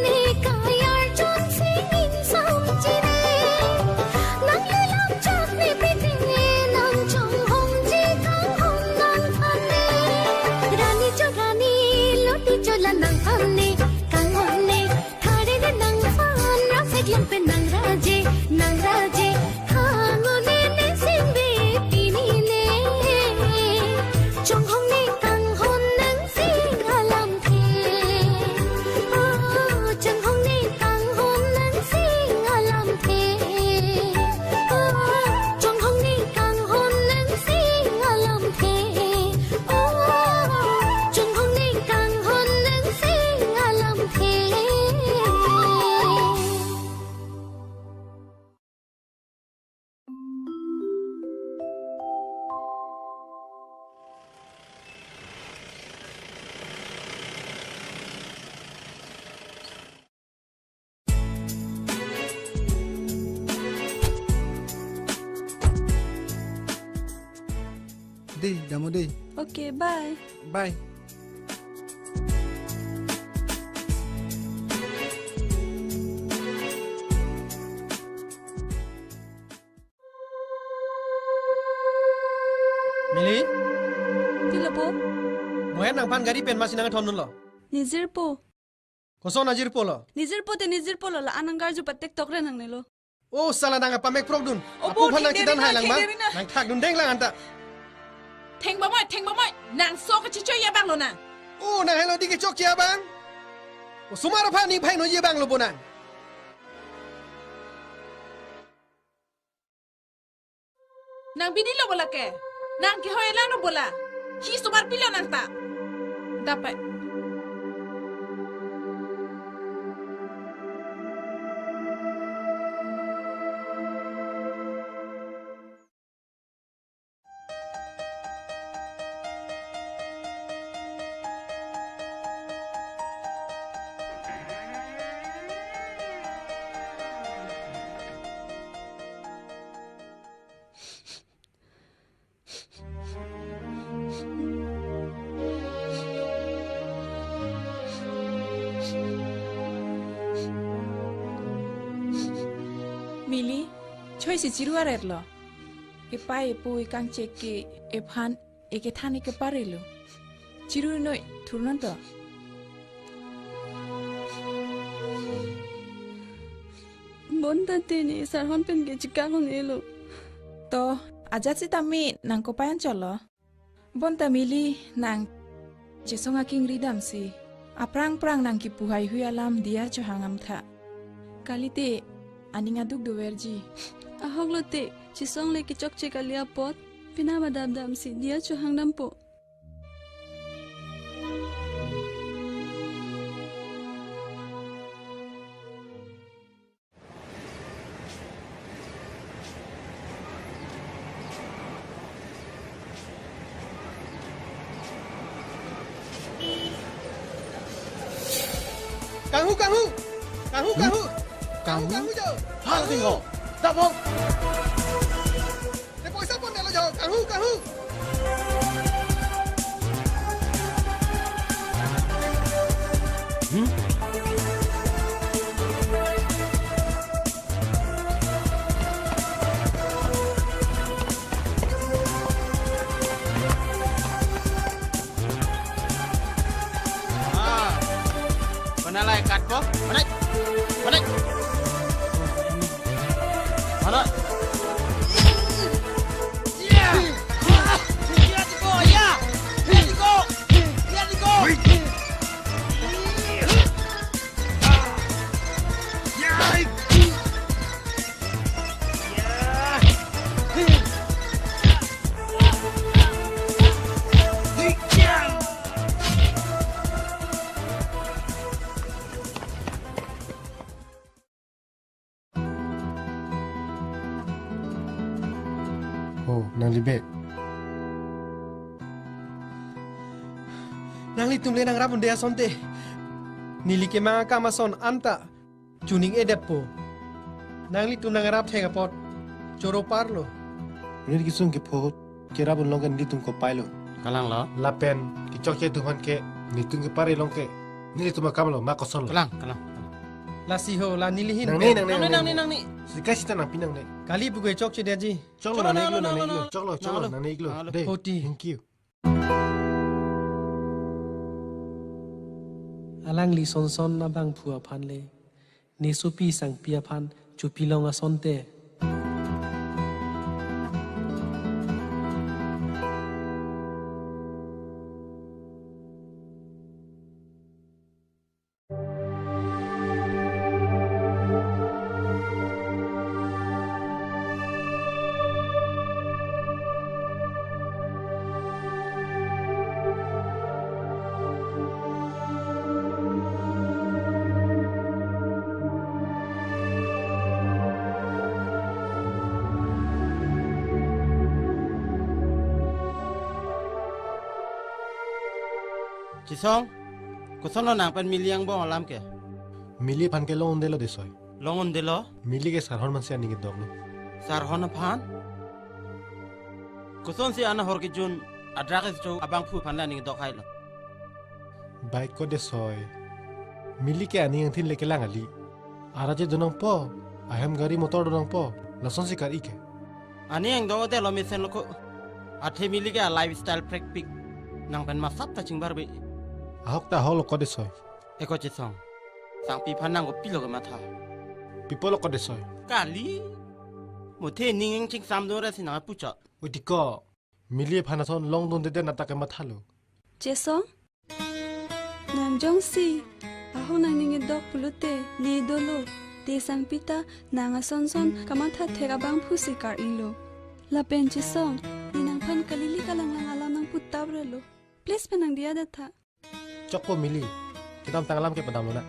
ne kayar chonsi insam chine. Nang le langjak ne pite nang chonghongji kanghon nangphan ne. Rani cho rani, loti cho la nangphan ne, kanghon ne. Thare ne nangphan, rangseklang pen nangraje, nangraje. Khangu ne nising ve pinine. Chonghong ne kanghon nangsing alamthe. Oh, chonghong ne kanghon nangsing alamthe. Oh, chonghong ne kanghon nangsing alamthe. Oh, chonghong ne kanghon nangsing alamthe. Dei, damo dei. Okay, bye. Bye. Mili? Tilo po? Mohen nangphan gari pen masi nangthondunlo? Nejirpo. Koson ajirpo lo? Nejirpo te nejirpo lo, la-an nangkarju patek tokre nangnelo. O sala, nang apamek prokdun. O apo bo, aphan nang thengderi chedan na, hai lang ma? Thengderi na. Nang thakdun deng lang anta. Thengbomoi, thengbomoi. Nang so kachechoi abang lonang. O nang helo di kechokche abang. O osomar aphan ni phai noji abang lo bonang. Nang binilo bo lake. Nang kehoi lang lo bo la. Hi osomar pilo nang ta. Dapat. Mili, choi si chiru aret lo. Epai epui kangchek ke ephan ekethan ekepar elo. Chiru noi, thurnon to. Bonta te ne sarhon pen ke chikak hon elo. To, ajat sitame nang kopai anchot lo. Bonta Mili, nang Chesong akingri damsi aphrang phrang nang kipu haihui alam diya chohang amtha. Kalite aning aduk doverji. Ahok lote, Chesong le kechokche kali apot, pina badap damsi diya chohang dampo. Kanghu, kanghu. Kanghu, kanghu. Kanghu? Kanghu, kanghu jo. Hal tingho. Dapong. Te poisa pon delo jo. Kanghu, kanghu. Hmm? Ah. Mana lai kat ko? Mana? Mana? Mana? Ya! Ya, tiga, ya! Ya, tiga! Ya, tiga! Oh, nangli be. Nanglitum le nangrap un-e asonte. Neli kemang akam ason anta chuning-edetpo. Nanglitum nangrap theng apot choro parlo. Neli kesung kepho cherap un long ke nelitum kopai lo. Kalang lo. Lapen kechokche atum aphan ke nelitum kepar-i long ke nelitum akam lo, ma koson lo. Kalang, kalang. Lasi ho, la neli hin. Nangne, nangne, nangne, nangne, nangne, nangne. Sikai sita nangpi nangne. Kali pu ke chokche dia ji. Choklo, choklo, nangne, nangne, iklo, nangne, nangne, nangne, choklo, choklo, nangne, nangne, iklo. Nangne. De, poti. Thank you. Alangli sonson abangphu aphan le ne sopi sangpi aphan chopilong asonte. Chesong, kosonlo nang pen Mili angbong alam ke? Mili aphan ke long un-elo desoi. Long un-elo? Mili ke sarhon aphansi aning kedoklo. Sarhon aphan? Kosonsi an ahor kejun adrak kecho abangphu aphan le aning kedok hailo? Baik ko desoi. Mili ke aning angthin le kelang kali. Arat je do nangpo, ahem gari motor do nangpo, lasonsi kar-i ke. Aning angdok-edetlo mesen lo ko. Athe Mili ke a lifestyle prekpik. Nang pen masap ta chingbarbe. Ahok ta ahok lo ko Desoi. Eko Chesong. Sangpi aphan nang kopilo kematha? Pi apotlo ko Desoi? Kali. Muthe ning ingching samdora si nang puchot. Ui ti ko. Mili aphan ason longdunde det nata kematha lo. Chesong? Nang jongsi ahok nangning edok pulote ne dolo. Te Sangpi ta nang asonson kamatha thek abangphu si kar-ilo. Lapen Chesong, ne nangphan kalili kalanglang alam nangpu taprelo. Please pen nang diya datha. Chokpo Mili, kedamtang alam ke padamlonang.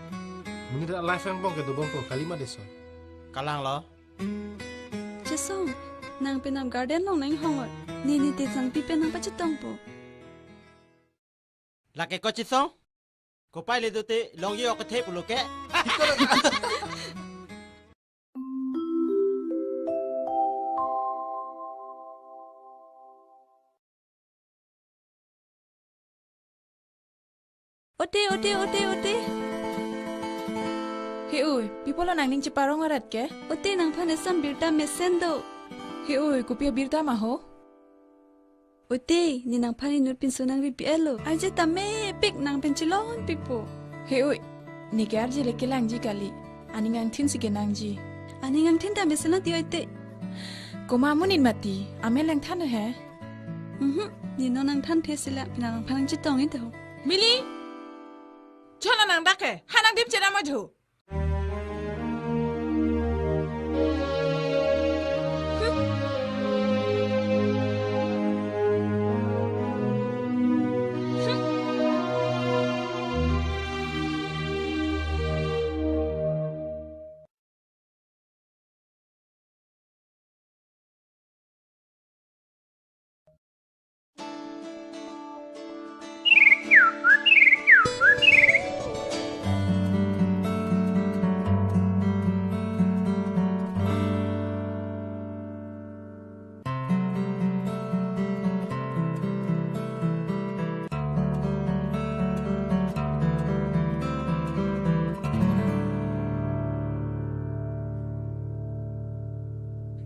Monit a life angbong ke dobompo, kalima Desoi? Kalanglo. Chesong, nang penap garden along nanghong-ot. Ne ne Te Sangpi pen nangpachetongpo. Lake ko Chesong? Kopai le dote longji ok kethe pulo ke? Ote, ote, ote, ote. He ui, pi apotlo nangning cheparong arat ke? Ote, nangphan esam birta mesen do. He ui, kopi abirta ma ho? Ote, ne nangphan inut pinso nangri pi-etlo. Arje ta mepik nang pen chelongpikpo. He ui, ne ke arje le kelangji kali. Aning angthin si kenangji. Aning angthin ta mesen lo ti ote. Komat amonit mati, amen langthan he. Mhm, ne non nangthanthe sila, nang nangphan nangchetong ite ho. Mili! Chona nang dak ke, ha nang dim chedam ajo.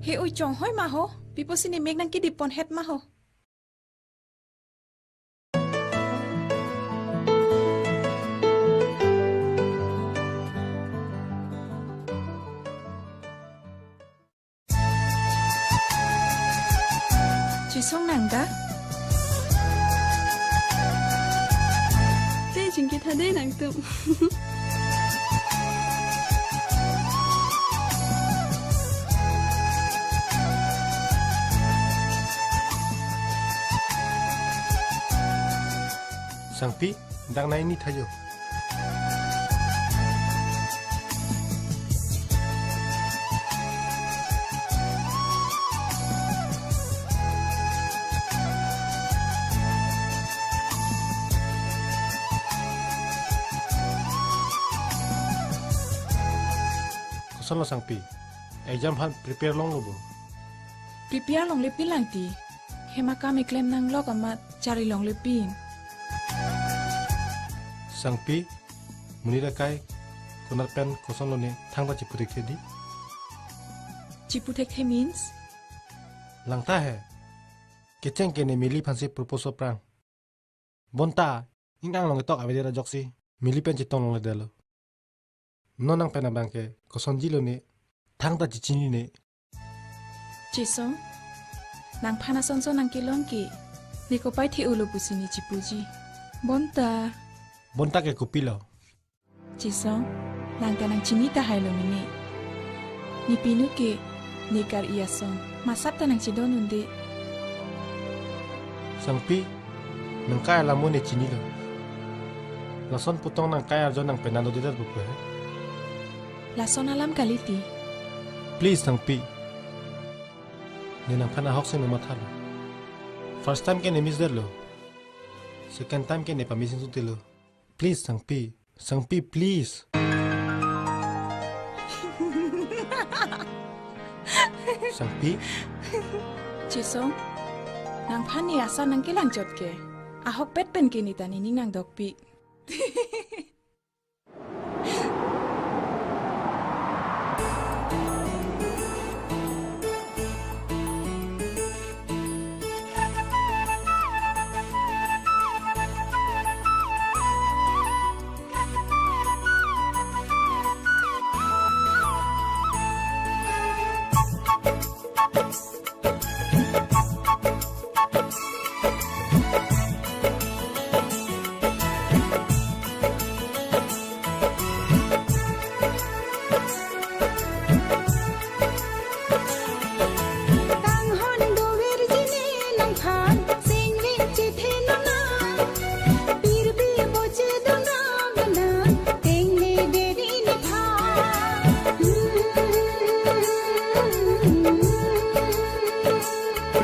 He ui, chonghoi ma ho? Pi apotsi ne mek nangkedip ponhet ma ho? Chesong nang da? Te chingki tha de nangtum. Sangpi, dak nai ni thajo. Kosonlo Sangpi? Exam aphan prepare longlo bo? Prepare longle pin lang ti. Hem akam eklem nanglok amat chari longle pin. Sangpi, monit akai konat pen kosonlo ne thangta chiputhekthe di? Chiputhekthe means? Langtha he. Kecheng ke ne Mili aphansi propose aphrang. Bonta, ning anglong ketok avedet ajoksi, Mili pen chetong longledetlo. Non nang pen abang ke, kosonjilo ne, thangta chichinine. Chesong, nangphan asonson nangkelong ke, ne kopai the-olo pusi ne chipuji. Bonta. Bonta ke kopilo? Chesong, nang ta nangchini tahailo mene. Ne pinu ke, ne kar-i ason. Masap ta nangchedon unde. Sangpi, nang kai alam mo ne chinilo. Lason putong nang kai arjon nang pen nang dodedet pupu he. Lason alam kali ti. Please, Sangpi. Ne nangphan ahok si nangmathalo. First time ke ne miss detlo. Second time ke ne pamisin sutilo. Please, Sangpi. Sangpi, please. Sangpi? Chesong, nangphan ne asa nangkelang chot ke. Ahokpet pen ke ne ta nening nangdokpi.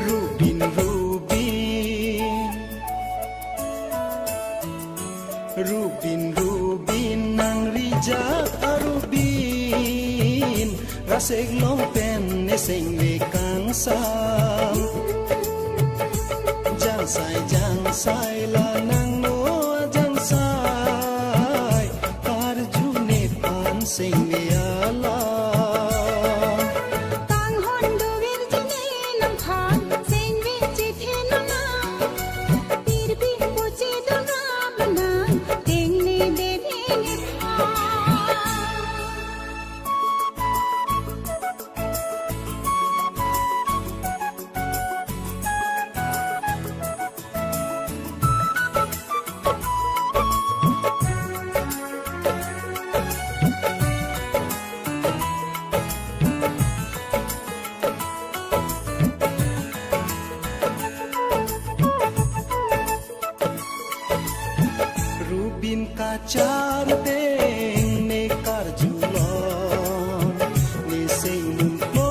Rubin, rubin. Rubin, rubin, nang rijak arubin. Rasek long pen ne sengve kangsam. Jangsai, jangsai la nangno jangsai. Karju nephan sengve alam. Kanghon dover jine nangphan sengve chethe nang. Pirbi poche dun rap nang tengne deri nephan. Rubin kachar ateng ne karjulong, ne seng mumpo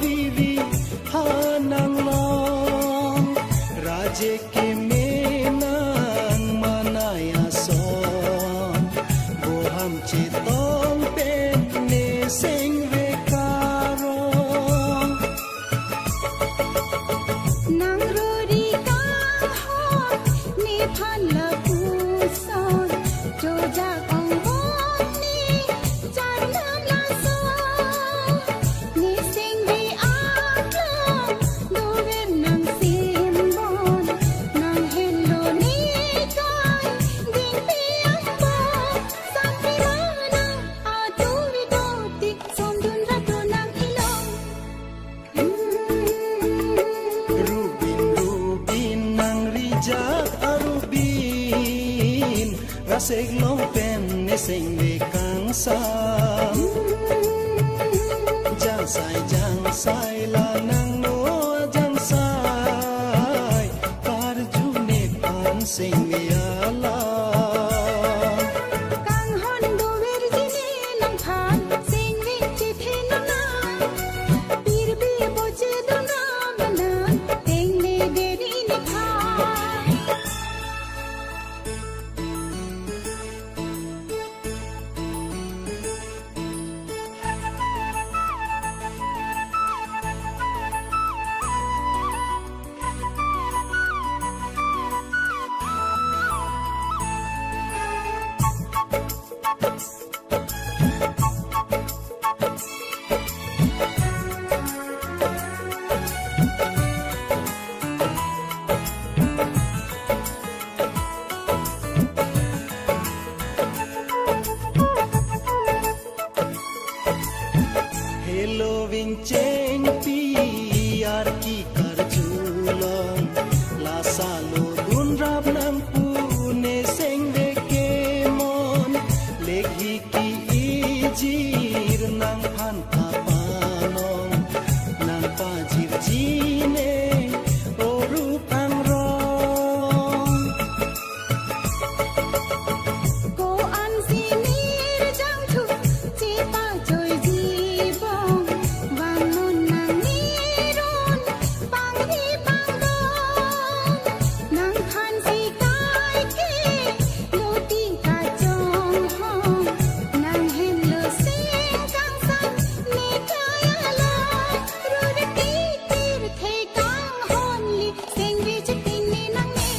vivi hananglong, raje keme nang manai ason, boham chetong pen ne sengve karong. Nang ruri kanghon nephan lapuson, jojak angbong ne charnam lason. Ne sengve aklong dover nang simbon, nang henlo ne kai dingpi angbong. Sampi mana atu vito tik sondun rato nang ilong. Rubin, rubin, nang rijak arubin, rasek long pen ne sengve kangsam. Jangsai, jangsai la nangno jangsai, karju nephan sengve alam. Kanghon dover jine nangphan sengve chethe nang. Pirbi poche dun rap nang tengne deri nephan. Helo vingchengpi arki karjulong, lasi lo dun rap nang pu ne sengve kemon, lekhi ki ijir nangphan kapanong, nangpajir jine orup angrong. Ko-an sinir jangthu chepajoi jibong, vangnon nang nirun pangri pangdon, nangphan si kai ke loti kachonghong, nang henlo sing kangsam ne kai along, ruri titir the kanghon li sengve cheteng ne nangne.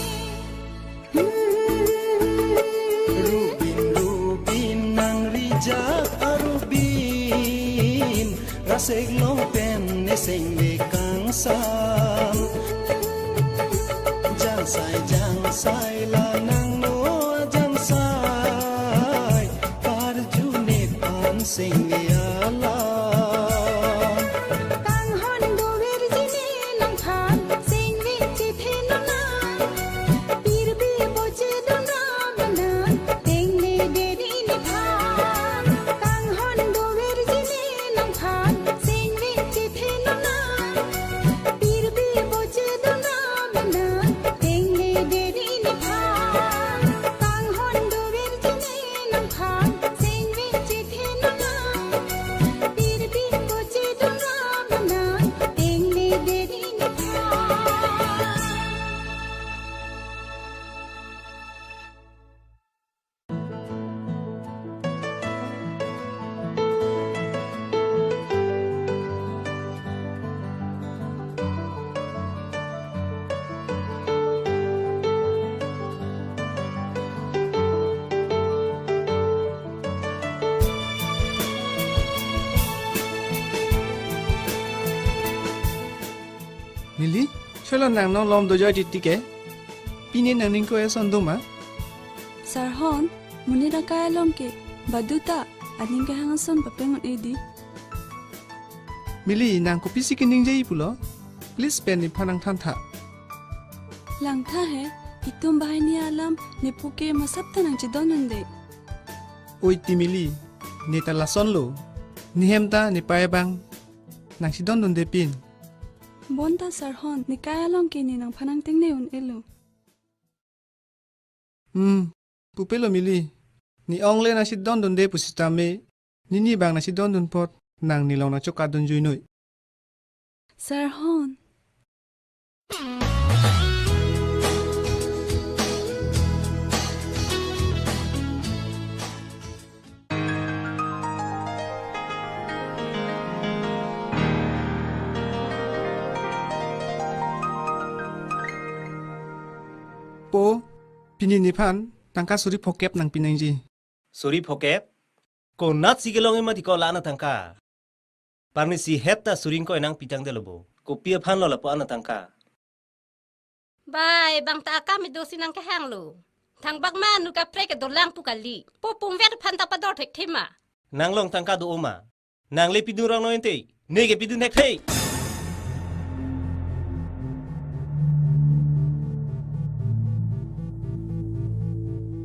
Rubin, rubin, nang rijak arubin, rasek long pen ne sengve kangsam. Jangsai, jangsai la nangno jangsai, karju nephan sengve alam. Kanghon dover jine nangphan sengve chethe nang. Pirbi poche dun rap nang tengne deri nephan. Kanghon dover jine nangphan sengve chethe nang. Pirbi poche dun rap nang tengne deri nephan. Mili, cholo nang nonglom dojoititi ke? Pini nangning ko eson doma? Sarhon, monit akai along ke, baduta, aning kehang ason papeng un-e di. Mili, nang kopisi keningje pulo? Please pen nephan nangthan tha. Langtha he, itum banghini alam, nepu ke masap ta nangchedondunde. Oi ti Mili, ne ta lasonlo. Nehem ta nepei abang nangchedondunde pin. Bonta Sarhon, nekai along ke ne nangphan nangtengne un-elo. Hmm, pupelo Mili. Ne-ong le nangchedondunde pusitame, nini abang nangchedondun apot, nang nelong nangchokadunjuinoi. Sarhon. Po, pini nephan tangka suri phokep nangpi nangji. Suri phokep? Konatsi kelong ema di ko la-an atangka? Parnisi het ta suri ingkoi nangpi tangdelo bo. Kopi aphanlo lapu-an atangka? Bai, bang ta akam idosi nangkehanglo. Thangbak ma nu kaprek kedolang pu kali. Po pumvet aphan ta pador thekthe ma. Nanglong tangka do-o ma? Nang le pidun rong noi ente. Ne ke pidun thekthe.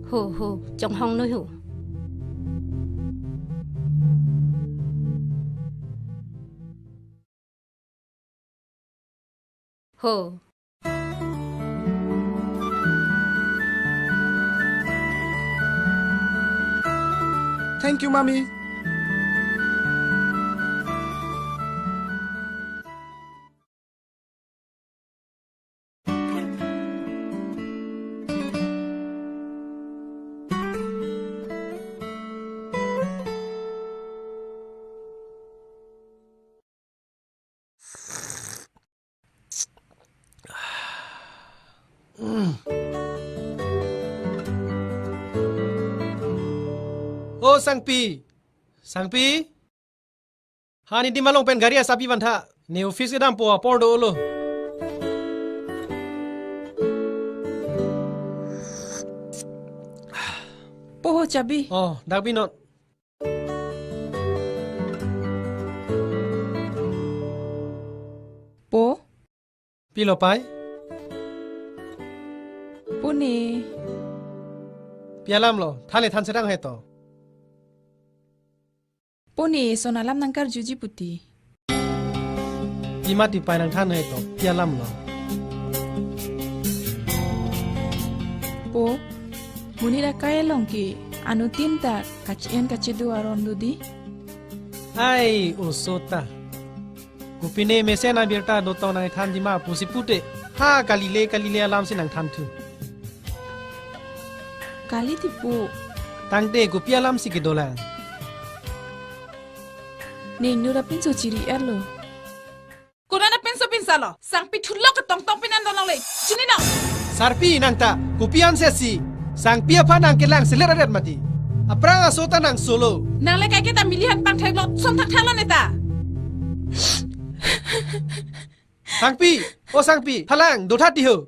Ho, ho, chonghong noi ho. Ho. Thank you, Mami. O Sangpi! Sangpi! Ha, ne dim along pen gari asabi van tha. Ne office kedam po apor do-olo. Po ho chabi. Oh, dak binot. Po? Pilo pai? Po ne. Pi alamlo, than le than serang heto. Po ne eson alam nangkarjuji puti. Pi mati pai nangthan heto, pi alamlo. Po, monit akai along ke, anuttin ta kachi-en kachidu aron do di. Ai, oso ta. Kopine mesen abirta dotong nangthan di ma pusi pute. Ha, kalile, kalile alamsi nangthanthu. Kali ti po. Tangte kopi alamsi kedolang? Ne ingnir apinso chiri-etlo. Konat apinso pinsalo? Sangpi thulok ketongtong pinan donang le. Chini nang. Sarpi nang ta, kopi ansi si. Sangpi aphan nang kelang selet aret mati. Aphrang aso ta nang solo. Nang le kaike ta Mili aphan pangthek lo, son thakthak lo ne ta. Sangpi, o Sangpi, thalang, dotha ti ho.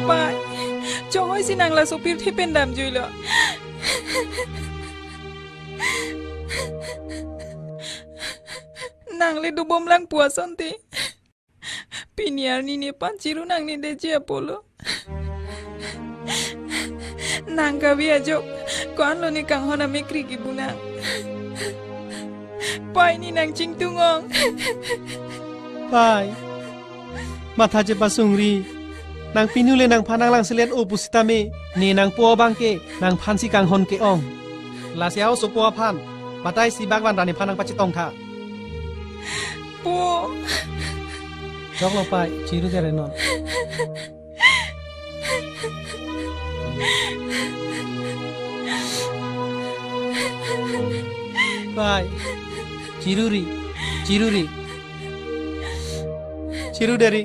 Pai, chonghoi si nang laso pirthe pen damjuilo. Nang le dobom lang puas onte. Pini arni nephan chiru nangne deji apotlo. Nang kave ajok, ko-anlo ne kanghon amekri kibunang. Pai ne nang chingtung ong. Pai. Matha chepasungri. Nang pinu le nangphan nanglang selet-o pusitame. Ne nangpo abang ke, nangphan si kanghon ke-ong. Lasi a-oso po aphan. Batai si bak van ra nephan nangpachetong tha. Po. Choklo pai, chiru kere non. Pai. Chiruri. Chiruri. Chiru dari.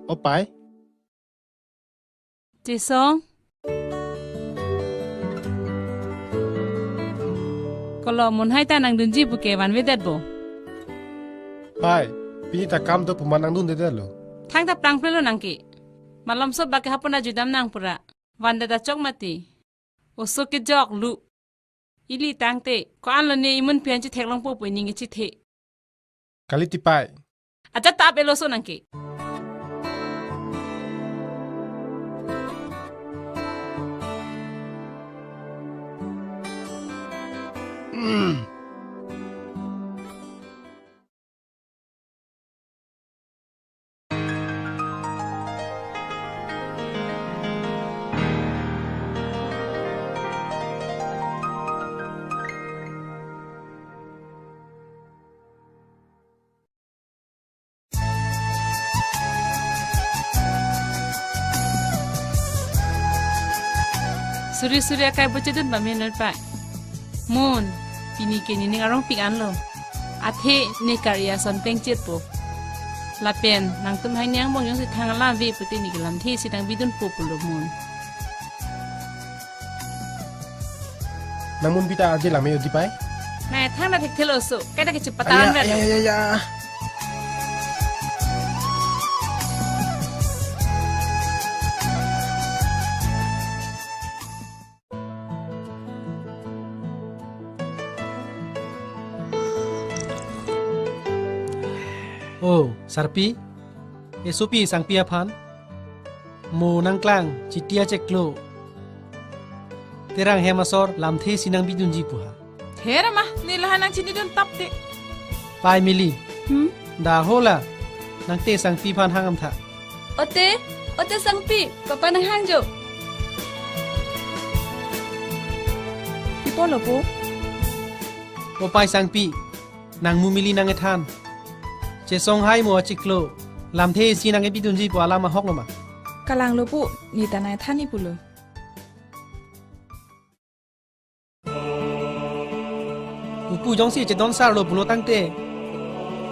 O pai. Chesong. Kolo, munhai ta nangdunji puke vanvedetpo. Pai, pini ta kam do pu ma nangdundedetlo. Thangta plangplelo nangke. Malomso bak ke hapon ajudam nang pura. Vandet ta chok mati. Oso kejok lu. Ili tangte, ko-anlo ne imun pian chetheklongpo pu ining kechethe. Kali ti pai. Aja tap eloso nangke. Suri suri akai bochedun ba menoi pai. Mun, pini ke nening arongpik anlo. Athe ne kar-i ason plengchetpo. Lapen nangtum hai ne angbong jongsi thang alam ave pute ne ke lamthe si nang bidunpo pulo mun. Nang mun bita aje lame odi pai. Nai thang na thekthelo oso. Kaita ke chepatan. Aya, aya, aya, aya. O, sarpi, esopi sangpi aphan, mo nangklang, chiti acheklo. Terang hem asor, lamthe si nang bidunji puha. Her ma, ne laha nang chinidun tapte. Pai mili. Hmm? Da hola, nangte sangpi aphan hang amtha. Ote, ote sangpi, papa nang hangjo. Ipo lo po? O pai sangpi, nang mu mili nang ethan. Chesong hai mo achiklo, lamthe si nang ebidunji pu alam ahok lo ma? Kalang lo po, ne ta nang ethan ni pulo. Upu jongsi chedon sar lo pulo tangte.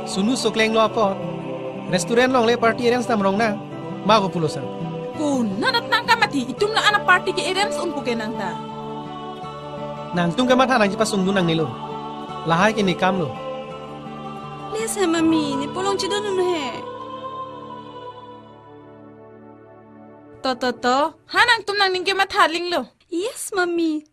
Sunu sokleng lo apot. Restaurant along le party arrange dam rong nang. Ma ko pulo sar. Ko nanat nang kamati itum la ana party ke arrange un puke nang ta. Nangtum kamatha nang chipasungdun nangne lo. Lahai ke ne kam lo. Please he mami, ne polong chidon un he. To, to, to. Ha nangtum nangning kematha linglo. Yes, mami.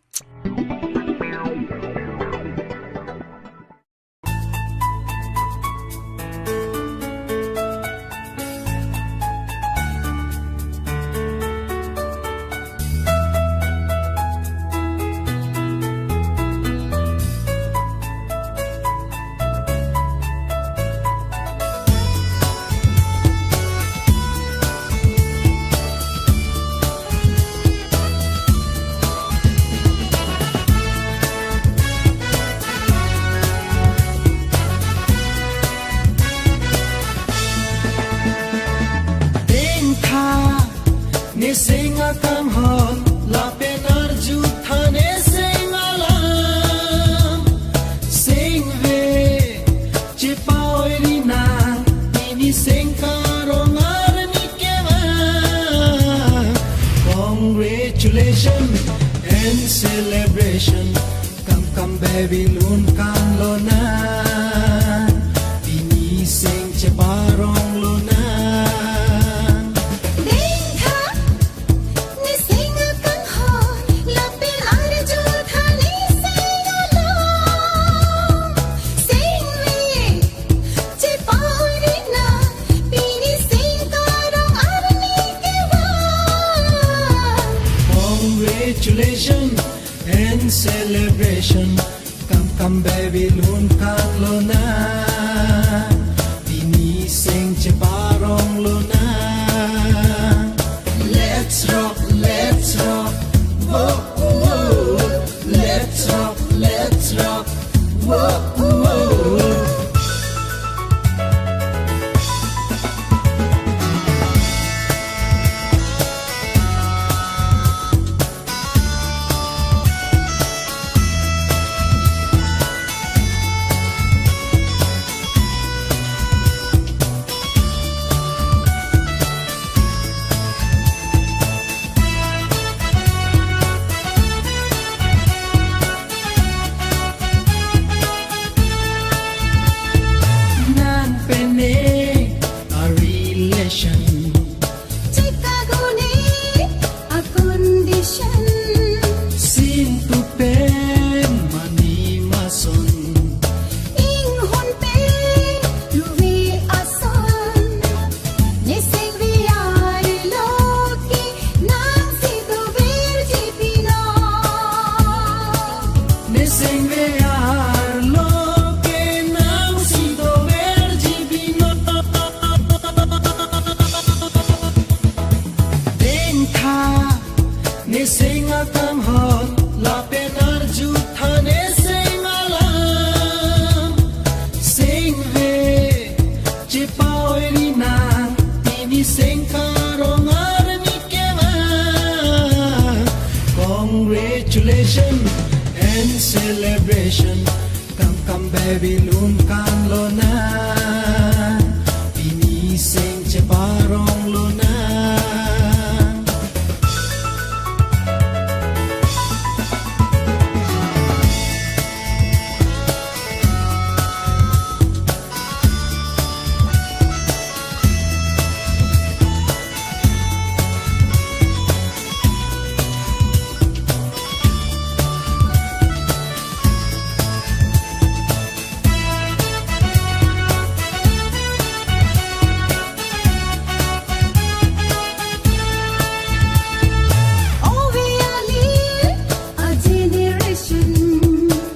Dengtha, ne seng akanghon, lapen arjutha ne seng alam, seng ve, chepa-oi ri nang, pini seng karong arni kevang. Congratulations and celebration. Kam kam baby lun kan lonang. Pini seng cheparong lonang. Dengtha, ne seng akanghon, lapen arjutha ne seng alam. Seng ve, chepa-oi ri nang, pini seng karong arni kevang. Congratulations and celebration. Kam kam baby lun kan lonang. Pini seng cheparong lonang. Seng akanghon lapen arju tha ne seng alam. Seng ve chepa-oi-ri nang, pini seng karong arni kevang. Congratulations and celebration. Kam kam baby lun kan lonang, pini seng cheparong lonang. Oh, we are live a generation.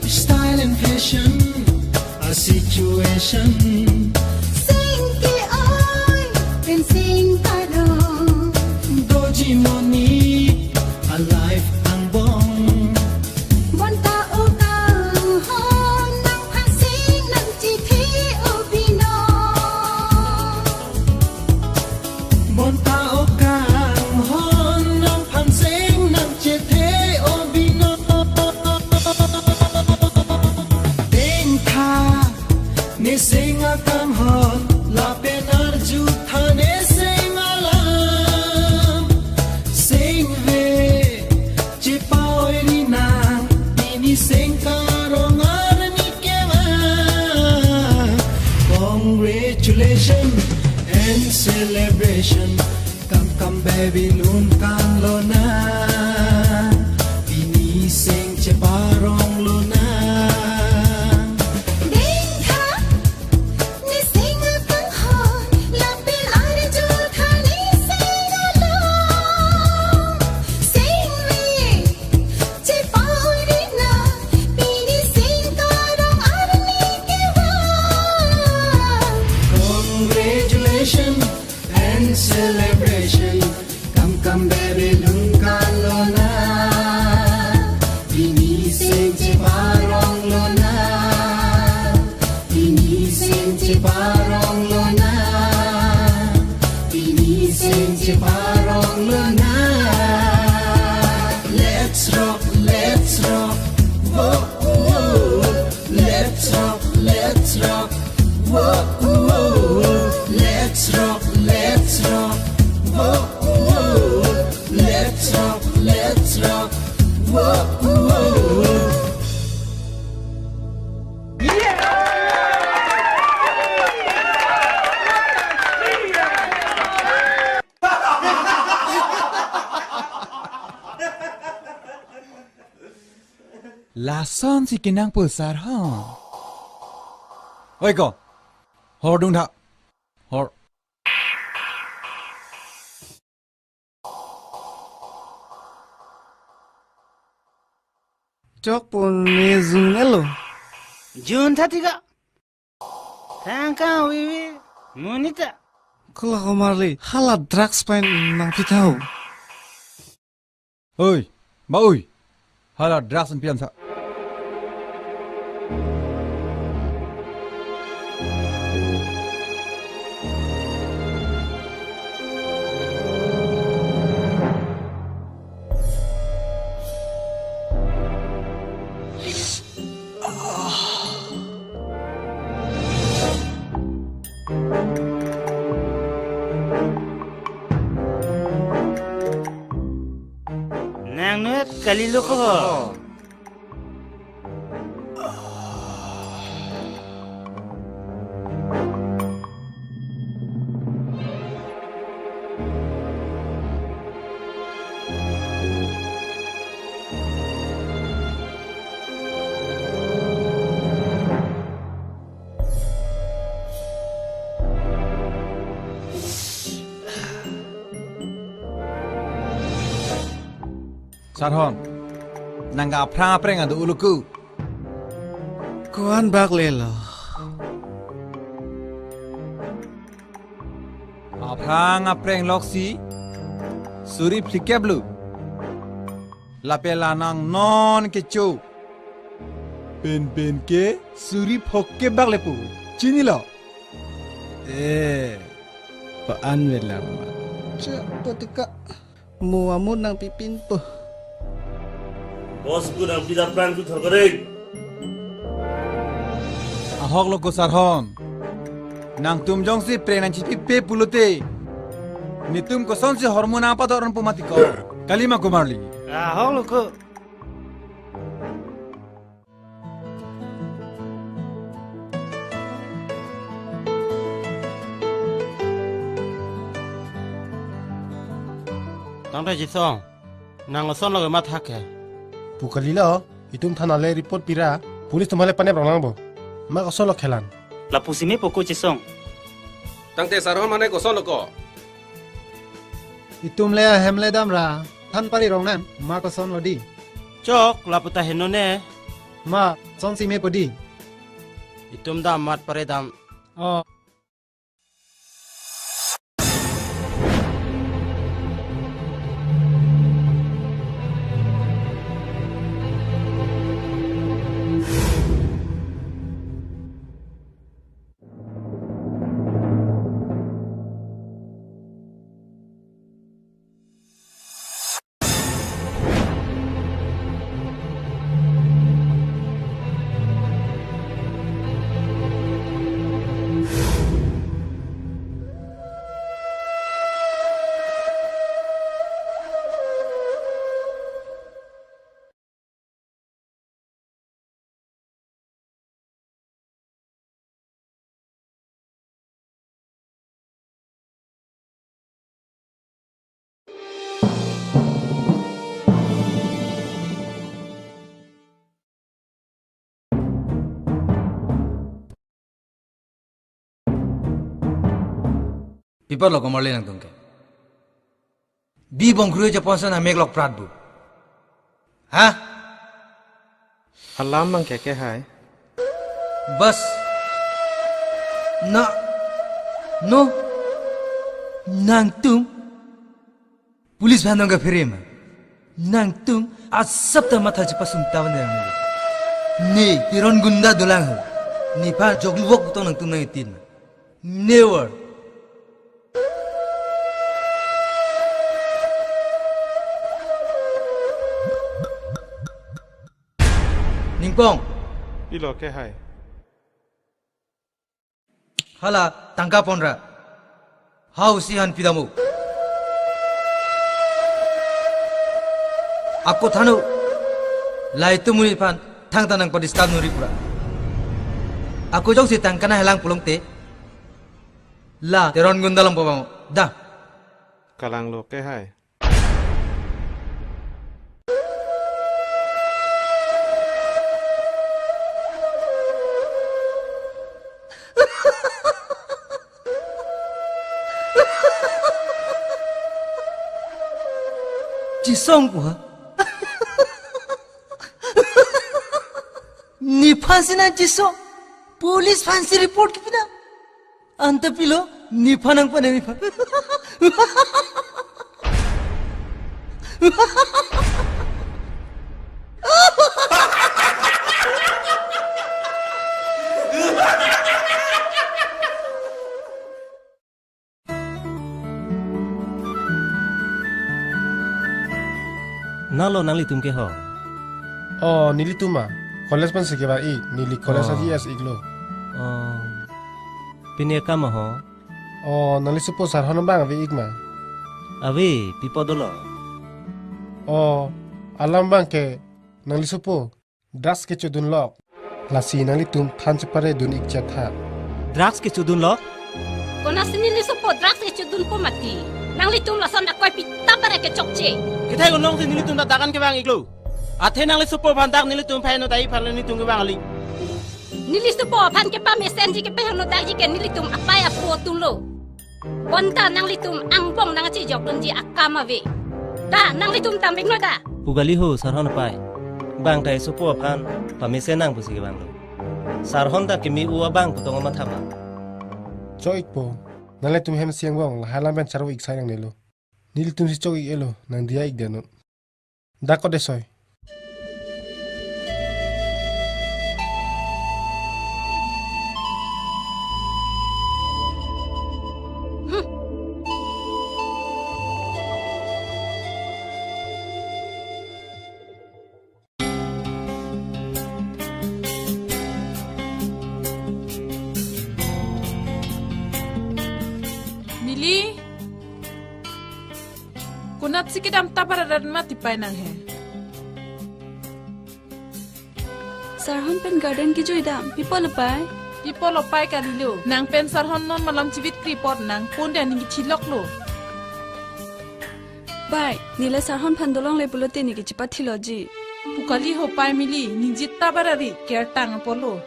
Style and fashion, a situation. Seng ke-oi pen seng karong. Doji monit a life angbong. Bonta o kanghon nangphan seng nangchethe o binong. Bonta o kanghon nangphan seng nangchethe o binong. Dengtha ne seng akanghon lapen arju tha ne seng alam. Seng ve chepa-oi-ri nang, pini seng karong arni kevang. Congratulations and celebration. Kam kam baby lun kan lonang, pini seng cheparong lonang. Dengtha ne seng akanghon lapen arju tha ne seng alam. Seng ve chepa-oi-ri nang, pini seng karong arni kevang. Congratulations and celebration. Kam kam baby lun kan lonang, pini seng cheparong lonang. Pini seng cheparong lonang. Pini seng cheparong lonang. Let's rock, let's rock. Whoa, whoa. Let's rock, let's rock. Whoa, whoa. Let's rock, let's rock. Whoa, whoa. Let's rock, let's rock. Whoa, whoa. Lasonsi kenang pu sar ho. Oi ko. Hor dun tha. Hor. Chokpon ne jun elo. Jun tha tika. Thangkang wiwi monit ta. Kula komarli hala drugs pen nangpi tha ho. Oi, ma oi. Hala drugs nangpi tha. Nang nuet kali lo ko. Sarhon, nang ke aphrang apreng adu uluku. Ko-an bak lelo. Aphrang apreng loksi suri phlikep lu. Lapen la nang non kecho. Penpen ke suri phok ke bak lepo. Chinilo? Eh. Pa-an velang ma. Cha, potika. Mo amut nangpipinpo. Boss pu nangpi dapran ku thorkorek. Ahok lo ko Sarhon. Nangtum jongsi prank nangchipipe pulote, netum kosonsi hormu nangpadok ronpo mati ko? Kalima ko Marli? Ahok lo ko. Tangte Chisong, nang osonlo ke matha ke? Pu kalilo, itum thana le report pira, police atum hale panep rong nangpo. Ma kosonlo kelang? Lapusi mepo ko Chisong. Tangte Sarhon mane kosonlo ko? Itum le ahem le damra than pari rong nang, ma kosonlo di. Chok, lapu ta henlo ne. Ma, sonsi mepo di. Itum dam mat pare dam. Oh. Pi apotlo ko Marli nangtum ke? Bi bongkrui aja ponson amek lok prat bu. Ha? Alam abang ke ke hai. Bas. Na. No. Nangtum. Police aphan nang kaphere ma. Nangtum asap ta matha chepasung ta van nang. Ne, Teron gunda dolang ho. Nephan jogli wok butong nangtum nang itin ma. Never. Ningpong. Pilo ke hai. Hala tangka ponra. Hausi han pidamo. Ako thanu. Laitum monit aphan thangta nangpadisturb nori pura. Ako jongsi tangka nanghelang pulote, la Teron gunda longpo bang. Da. Kalanglo ke hai. Chisong pu ha? Nephansi nang Chisong. Police aphansi report kepi nang. Anta pilo, nephan nangpanem nephan. Nalo nanglitum ke ho? Oh, nelitum ma. College pensi kevang-ik, neli college Oh. aji es iklo. Oh. Pini akam ma ho? Oh, nangli sopo Sarhon abang ave-ik ma? Ave, pi apot dolo? Oh, alam abang ke nangli sopo drugs kechodun lok. Lasi nanglitum than chepare dun-ik chetha. Drugs kechodun lok? Konatsi neli sopo drugs kechodunpo mati? Nanglitum lason akoi pita pare kechokche. Kethai unong si nelitum ta dak an kevang-iklo. Athe nangli sopo aphan dak nelitum phai no dai aphan nelitum kevang kali. Neli sopo aphan kepamesenji kepahangnodakji ke nelitum apei apo atumlo. Bonta nanglitum angbong nangchejokdunji akam ave. Da, nanglitum dambinglo da. Pu kali ho Sarhon apei. Bang ta esopo aphan pamesen nang pusi kevanglo. Sarhon ta kimi u abang putong amatha ma. Chok-ikpo. Nanglitum hem si angbong lahai alam pen charvo-ik sai nangnelo. Nelitumsi chok-ik-elo, nangdiya-ik dei non. Dak ko desoi. Mili, konatsi kedam tabar arat mati pai nang he. Sarhon pen garden kejui dam, pi apotlo pai? Pi apotlo pai kalilo. Nang pen Sarhon non malom chivit kripot nang pon dia ning kethiloklo. Pai, neli Sarhon aphan dolongle pulote ne kechepathilo ji. Pu kali ho pai Mili, ningje tabar ari kertang apotlo.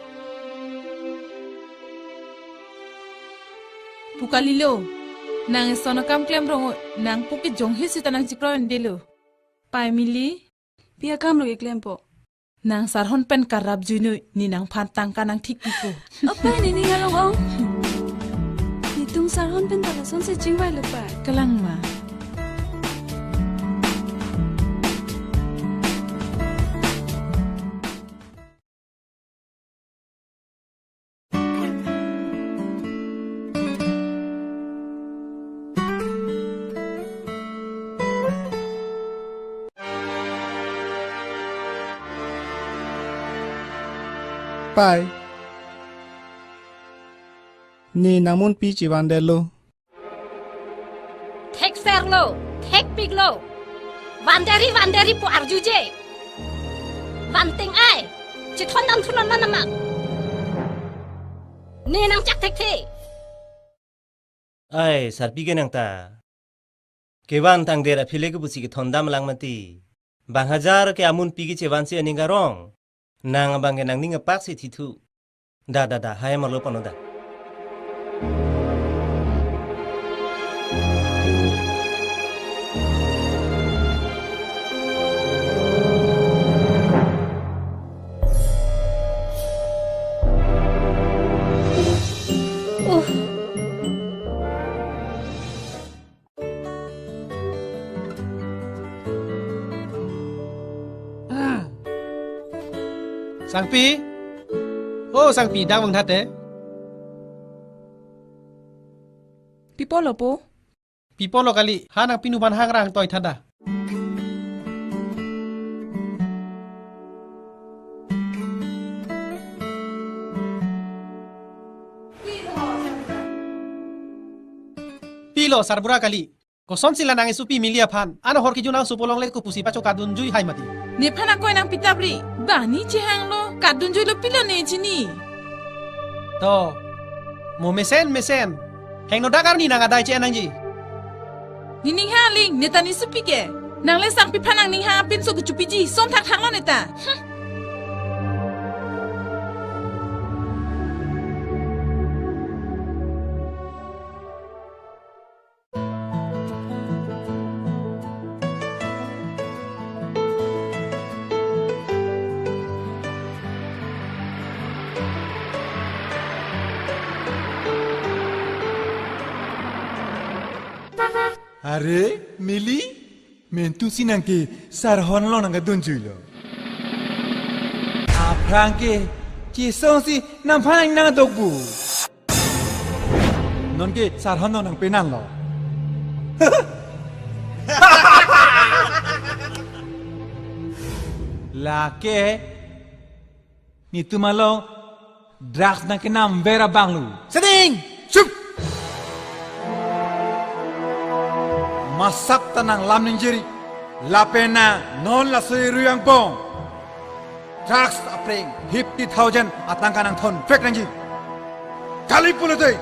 Pu kalilo, nang eson akam klem rong, nangpo kejong he sita nang chiklo endelo. Pai Mili. Pi akamlo keklempo? Nang Sarhon pen karap juinoi, ne nangphan tangka nangthik pipo. Apai, ne ning arong ong. Netum Sarhon pen ta lasonsi chingvailo pai. Kalang ma. Pai, ne nangmunpi chevandetlo. Thekserlo, thekpiklo. Vanderi, vanderi pu arjuje. Vanteng ai, chethondam thunon non amak. Ne nangchak thekthe. Ai, sarpi ke nangta. Kevan tangdet aphi le ke pusi kethondam lang mati. Bang hajar ke amunpi kechevansi aning arong. Nang abang ke nangning apak si thithu. Da, da, da, hai marlo pano da. Sangpi? O Sangpi, dak vangtha te. Pi apotlo po? Pi apotlo kali, ha nang pinu aphan hangrang toi tha da. Pilo sarbura kali. Kosonsi la nang esopi Mili aphan. Ano hor kejun nang supo longle ko pusi pacho kadunjui hai mati. Nephan akoi nang pitapri. Bani chehanglo. Kadunjuilo pilo ne chini. To. Mo mesen mesen. Hengno dak arni nang adai che nangji. Ne ning ha aling, neta ne esopi ke. Nang le Sangpi aphan nangning ha pinso kechopiji, son thakthaklo neta. Hmm. Are, Mili? Mentu si nang ke Sarhon along nang kadunjuilo. Aphrang ke chesong si nangphan nang dokbu. Non ke Sarhon along nang penanglo. Lake netum along drugs nang kenam ver abang lo. Seding! Sup! Masap ta nang lam ningjeri. Lapen nang non laso erui angbong drugs apreng fifty thousand atangka nang thon vek nangji. Kali pulote.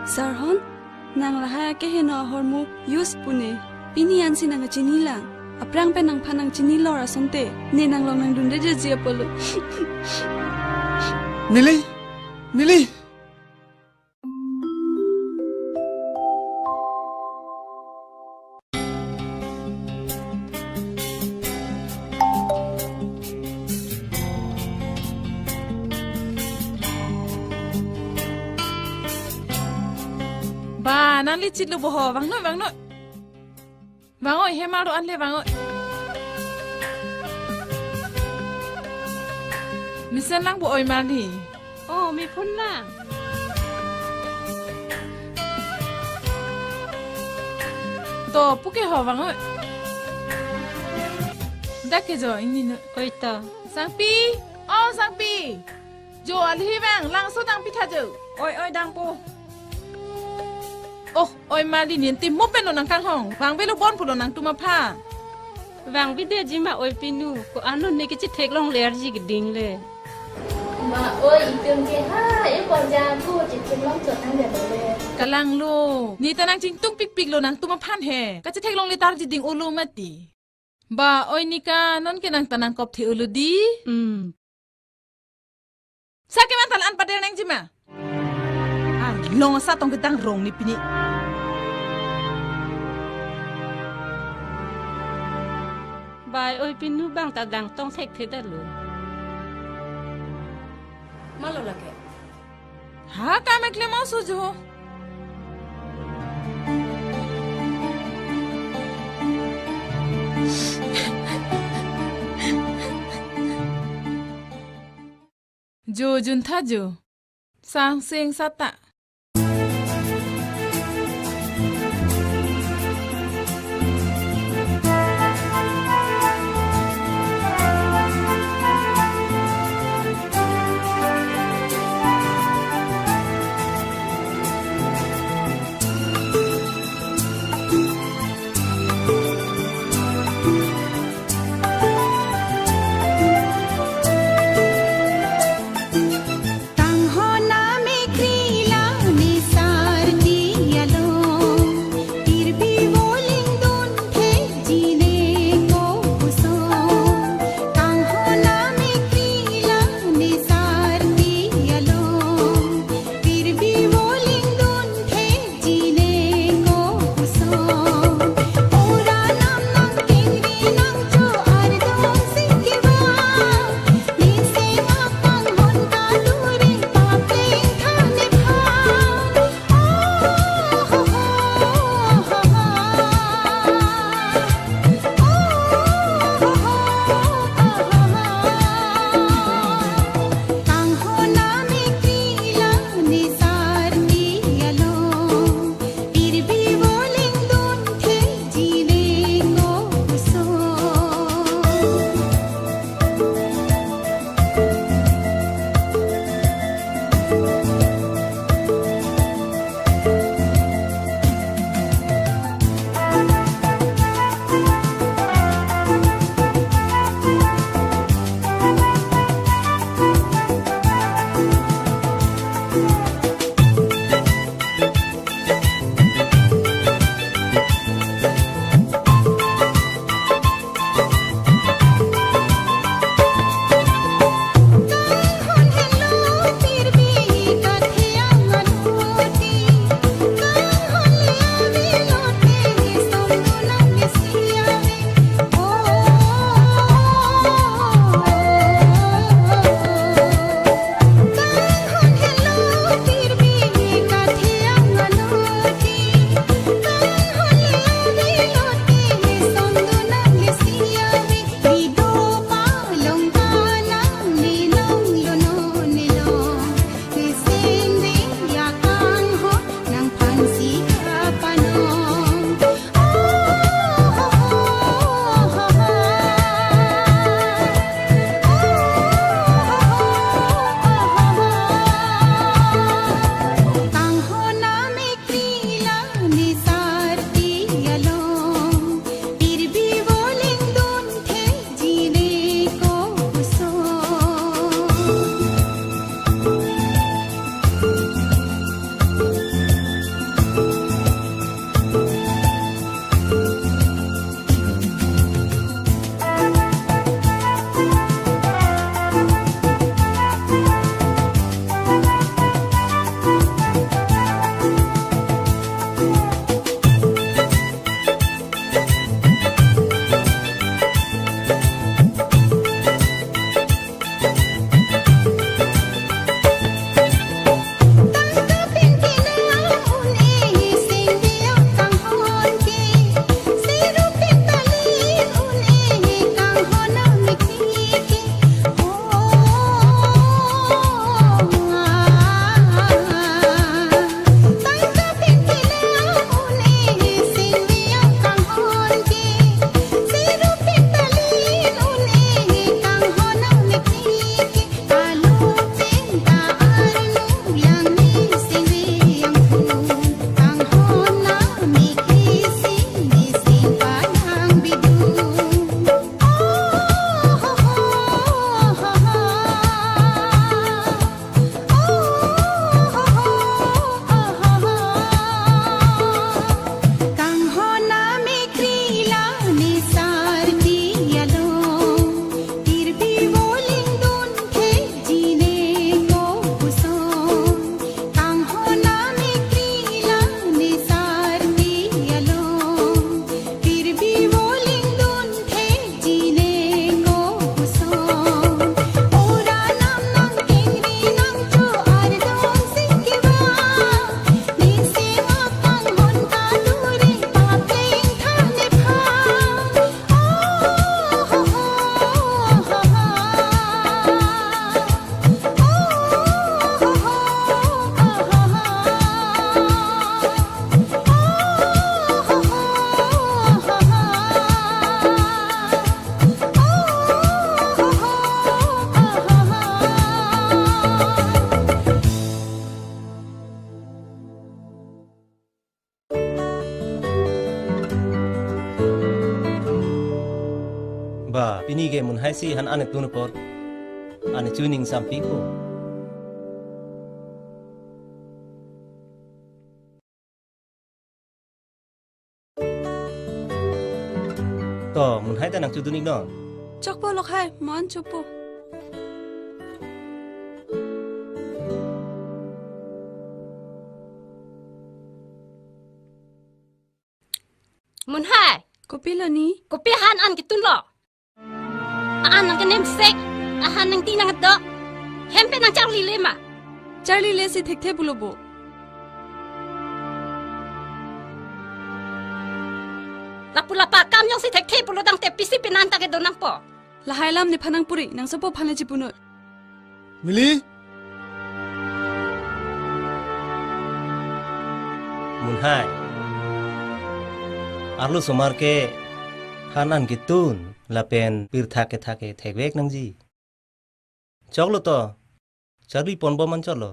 Sarhon, nang lahai akeheno ahormu use pune. Pini ansi nang kachini lang. Aphrang pen nangphan nangchinilor asonte ne nanglong nangdunde jeji apotlo. Mili, Mili. Nangli chitlo bo ho, vangnoi, vangnoi. Vangnoi, hem arlo anle vangnoi. Mesen lang bo oi mali. Oh, me phone lang. To, puke ho vangnoi. Dak ke jo, ingni no. Oi to. Sangpi, oh Sangpi. Jo, alihi vang, langso dangpi tha jo. Oi, oi, dangpo. Oh, oi mali, ninte mo pen lo nangkanghong. Vangvelo bon pulo nangtum aphan. Vangvedeji ma oi pinu, ko-an ne kachethek longle arji keding le. Ma oi, itum ke ha, e ponjang ko chethek long chot nang le le. Kalang lo. Neta nangchingtung pikpik lo nangtum aphan he. Kachethek longle ta arji ding olo mati. Ba oi Nika, non ke nang ta nangkop the olo di. Hmm. Sa keman ta la-an pader nangji ma. Arlong asatong kedang rong ne pini. Bai oi pinu bang ta dang tong thek the da lo. Malo lake. Ha, kam eklem aso jo. Jo juntha jo. Sangseng sata. Ke Munhai si han an tun apot, an chu ning sampikpo. To, Munhai ta nangchudun-iknon. Chokpo Lokhai, mo an chopo. Munhai. Kopilo ni? Kopi han an kitunlo? An nangkenemsek, ahan nangti nangdo. Hem pen nangcharlile ma? Charlile si thekthe pulo bo. Lapu lapa akam jongsi thekthe pulo tangte pisi penan ta kedo nangpo. Lahai alam nephan nangpuri, nangsopo aphan le chipunoi. Mili? Munhai. Arlosomar ke han an kitun lapen pirtha ketha ke thekvek nangji. Choklo to. Charli ponbom an choklo.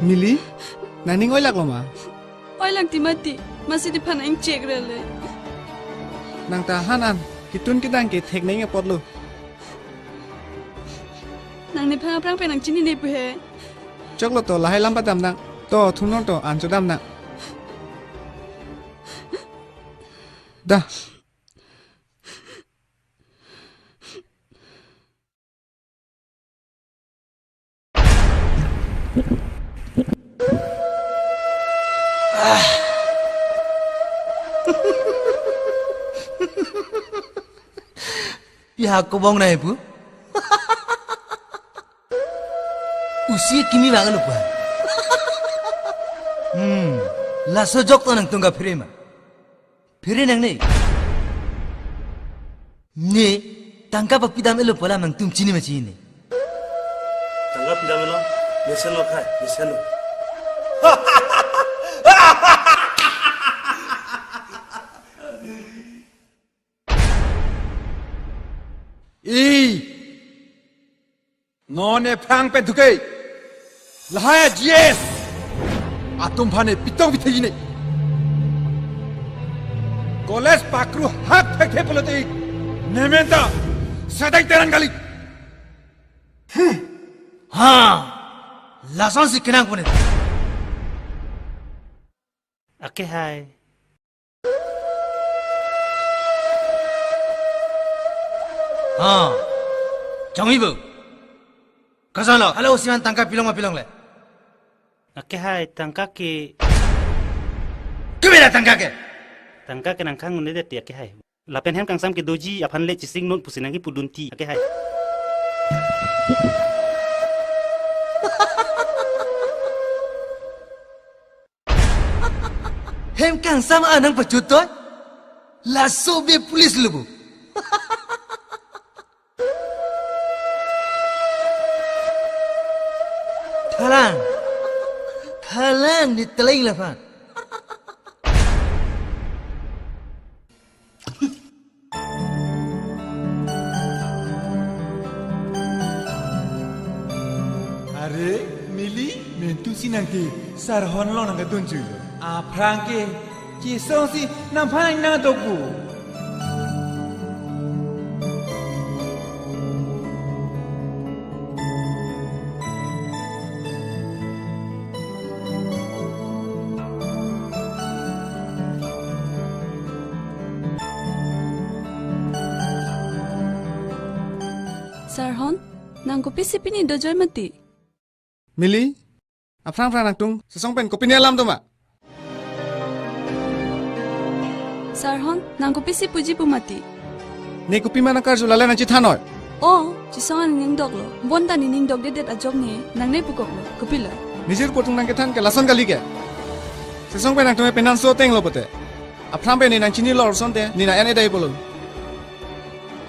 Mili, nangning oilaklo ma? Oilang ti mati, masi nephan ingchek rele. Nang ta han an kitun kedang ke thek nang apotlo. Nang nephan aphrang pen nangchinine pu he. Choklo to, lahai lam padam nang. To, thunor to, an chodam nang. Da. Pihak kobong nai pu. Usi kimi bang lupa. Hmm, laso jok to nangtum kaphere ma? Phere nangne. Ne, tangka papidam-etlo pu alam nangtum chini ma chinine? Tangka pidam-etlo, mesenlo khai, mesenlo. Ei! Non aphrang pen thuke. Lahai G S atum aphan ne pitong pithe ne. College pakru hak thekthe pulote ne men ta sedang terang kali. Hmm. Ha. Lasonsi kenang pune. Ake hai. Ha. Chongmi bu. Kasalo, halo siman tangka pilong ma pilongle? Ake hai, tangka ke. Kemela tangka ke? Tangka ke nangkhang un-edet ti ake hai. Lapen hem kangsam kedoji aphan le chising non pusi nangkipudun ti ake hai. Hem kangsam anang pachutoi. Laso be police lo bo. Thalang. Thalang ni teleng lapan. Are, Mili, mentu si nangke, Sarhon along nangkadun chulo. Aphrang ke, kesong si, namphan nang dokbu. Sarhon, nang kopisi pini dojoi mati? Mili, aphrang phrang nangtum, sesong pen kopine alam doma? Sarhon, nang kopisi puji pu mati? Ne kopima nangkarju lale nangchethanoi. O, chisong an ning doklo. Bonta ne ning dokdedet ajok ne, nangne pukoklo. Kopilo? Nijir potung nangkethan ke lason kali ke. Sesong pen nangtum penang so tenglo pote. Aphrang pen ne nangchinilo ason te, ne nang-en edai polo.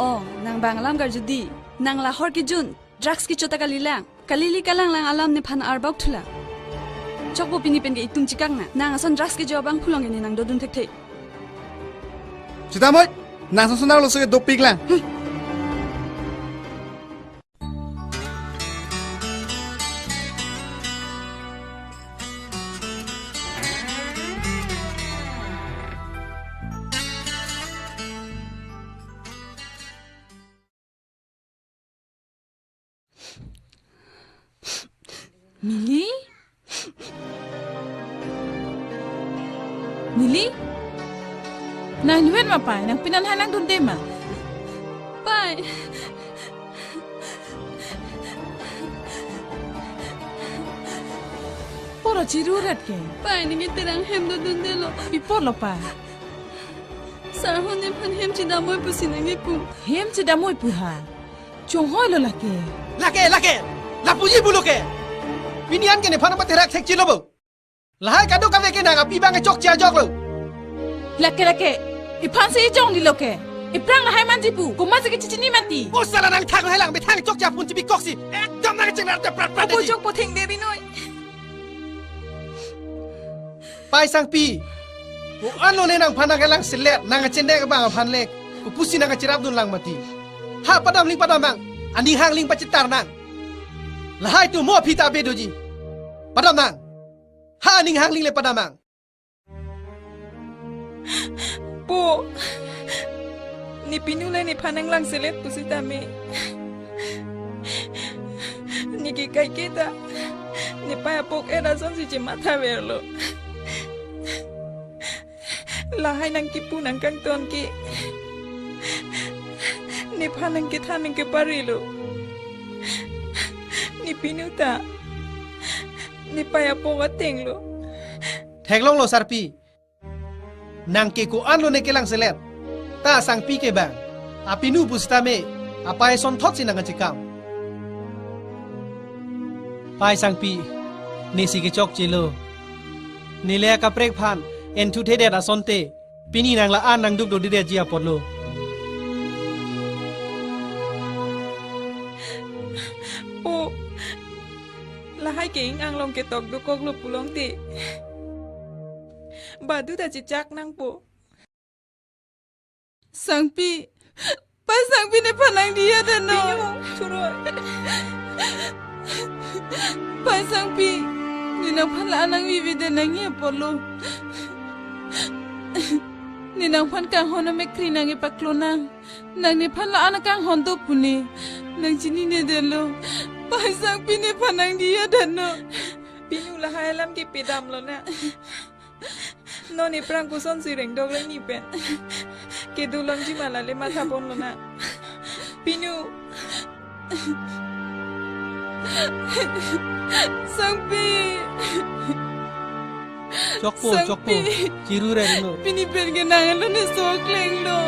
O, nang Bang alam karju di, nang lahor kejun, drugs kecho ta kalilang, kalili kalanglang alam nephan arbok thula. Chokpo, pini pen ke itum chikak nang, nang ason drugs kecho abangphu along ke ne nang dodun thekthe. Sita moi, nang ason sonar lo so ke dopik lang. Hmm. Mili? Mili? Nang inutvet ma pai? Nang pini an hai nangdunde ma? Pai. Poro chiru rat ke? Pai, ningke Terang hem dodundelo. Pi apotlo pai? Sar hon nephan hem chedam moi pusi nangkepu. Hem chedam moi pu ha? Chonghoi lo lake. Lake, lake. Lapuji pulo ke. Pini an ke nephan patherak thekchelo bo. Lahai kadokave ke nang api abang chokche ajoklo. Lake, lake. Iphan si ijong ni lo ke. Iphrang lahai manji pu. Komat si kechechini mati. O sala, nang thang hai lang, methang chokche apun chipi koksi. Ekdom nang chenglar te prat prat. Opo ji. Chokpo, thengde ri noi. Pai Sangpi, ko-an lo ne nangphan nangkelangselet, nang kachende abang aphan le, kopusi nang kacherapdun lang mati? Ha, padam ling, padam nang, aning hangling pachitar nang. Lahai tu mo aphi ta abe doji. Padam nang. Ha, aning hangling le padam nang. Po, ne pinu le nephan nanglangselet pusitame, ne ke kaike ta ne pai apok era asonsi chematha verlo. Lahai nangkipu nangkangton ke nephan nangkethan nangkeparilo. Ne pinu ta ne pai apok atenglo. Theklonglo Sarpi. Nang ke ko-an lo ne kelangselet? Ta Sangpi ke bang apinu pusitame, apai asonthot si nang kachekam. Pai Sangpi, ne si kechokchelo. Ne le akaprek aphan enthuthedet asonte, pini nang la-an nangduk dodedetji apotlo. Po, lahai ke ing anglong ketok dokoklo pulote, badu ta chechak nangpo. Sangpi, Pai Sangpi, nephan nangdiya dano. Pinu, churoi. Pai Sangpi, ne nangphan la-an nangvivi de nangji apotlo. Ne nangphan kanghon amekkri nangkepaklo nang. Nang nephan la-an kanghon do pu ne nang chininedetlo. Pai Sangpi, nephan nangdiya dano. Pinu, lahai alam ke pedamlo na. Non iphrang kosonsi rengdok rengni pen kedo longji ma, lale mathaponlo na. Pinu. Sangpi. Chokpo, Sangpi. Chokpo. Chiru re rino. Pini pen ke nang alone soklenglo.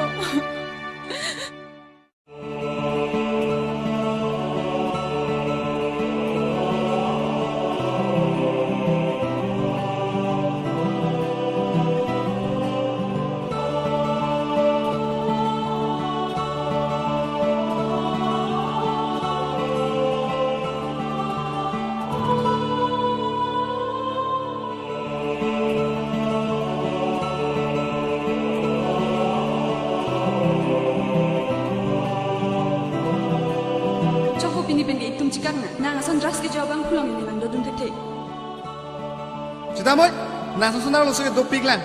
Chokpo, pini pen ke itum chikak nang. Nang ason drugs kecho abangphu along ne nang dodun thekthe. Sita moi, nang ason sonar lo so ke dopik lang.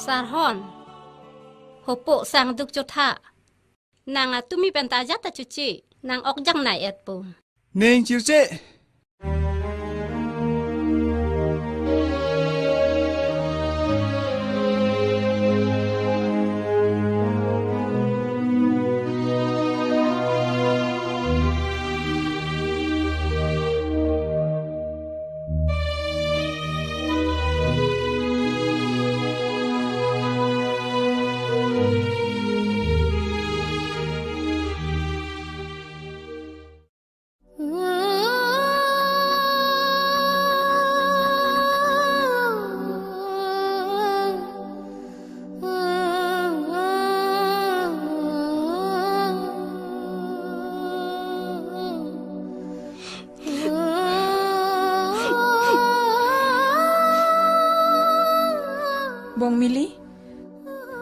Sar hon, hopo sang duk chotha. Nang atumi pen ta ajat ta chuchi, nang ok jangnai-etpo. Ning chirche.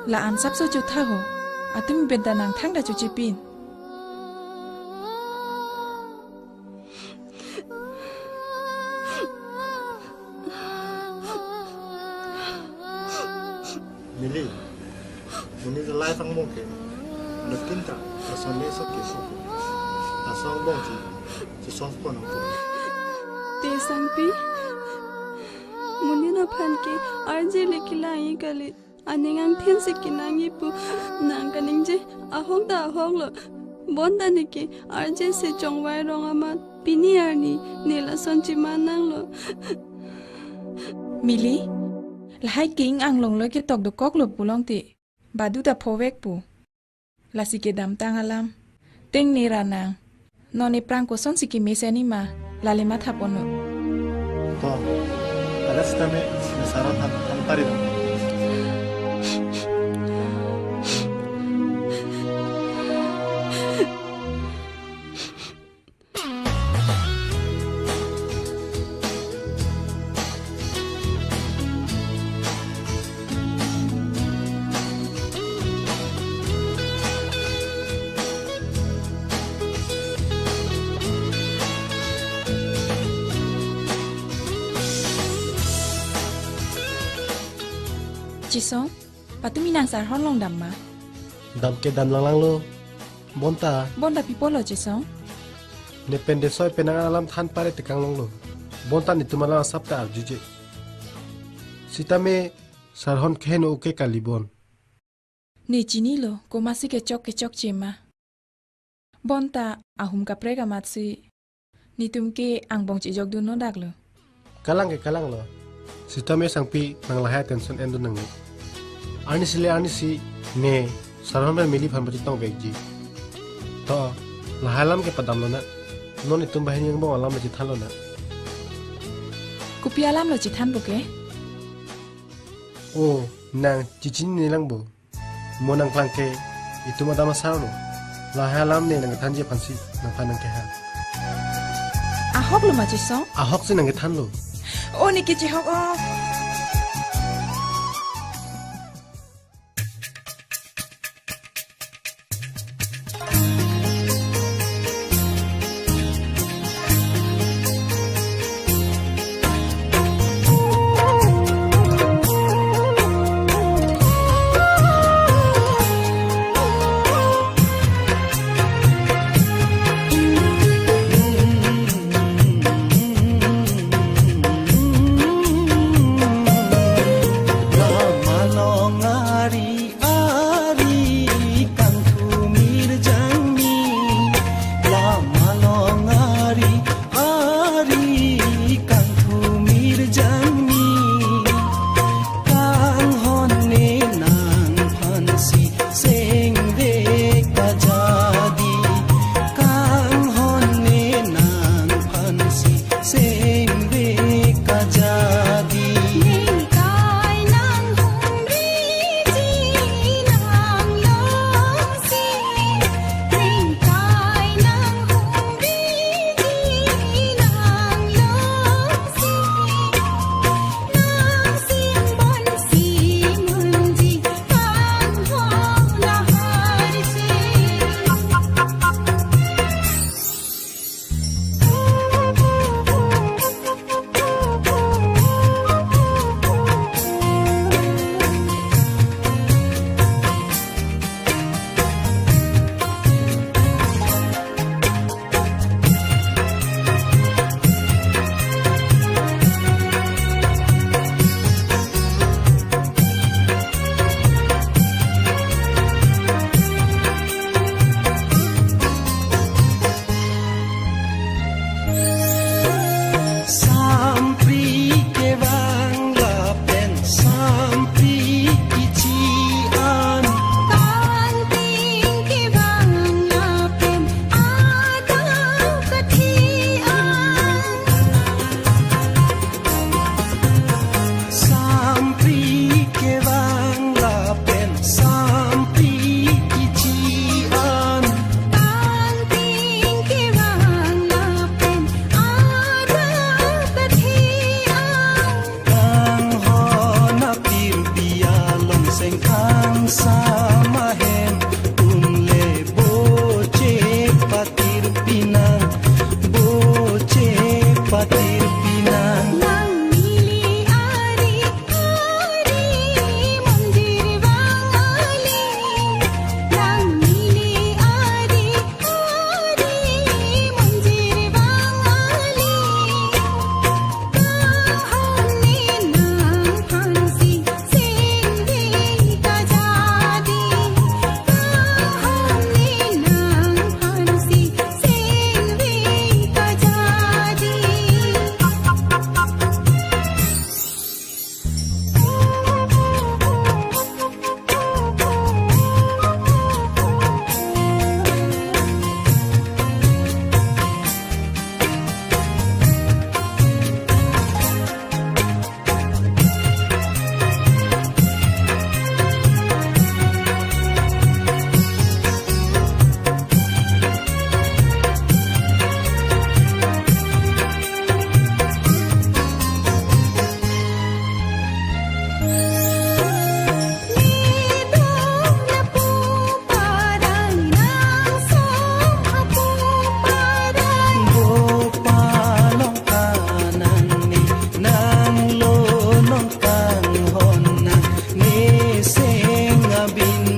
La-an sapso chotha ho. Atum benda nangthang ta chochepin. Mili, monit alai tang mo ke. Lekin ta, asal le sok ke sok. Asal bong si, si sok pon ang pon. Te Sangpi, monit aphan ke arje le kelang-i kali. Aning angthin si kenang-i pu nang kaningje, ahok ta ahok lo. Bonta neke arje si chongvai rong amat pini arni ne lason cheman nanglo. Mili, lahai king anglong lo ketok dokok lo pulote, badu ta phovek pu. Lasi kedamtang alam. Tengne ra nang. Non ephrang kosonsi kemesen-i ma, lale matha ponnon. To, ada sitame, ne sar-an than, than pari dam. Chesong, patumi nang sar-an along dam ma? Dam ke dam langlanglo. Bonta. Bonta pi pulo Chesong? Ne pen desoi penang alam than pare tekang longlo. Bonta netum alam asap ta arjuje. Sitame sar-an keheno uke kali bon. Ne chinilo, komatsi kechok kechokche ma. Bonta ahum kaprek amatsi netum ke angbong chejokdun no daklo. Kalang ke kalanglo. Sitame Sangpi nang lahai tension endun nangne. Arnisi le arnisi ne sar-an pen Mili aphan pachetong vekji. To, lahai alam ke padam lonang. Non netum banghini angbong alam le chethan lonang. Kopi alam lo chethanpo ke? O, nang chechinine lang bo. Mo nangklang ke, itum adam asar lo. Lahai alam ne nangkethanji aphansi nangphan nangkehang. Ahok lo ma Chesong? Ahok si nangkethanlo. O, neke chehok o.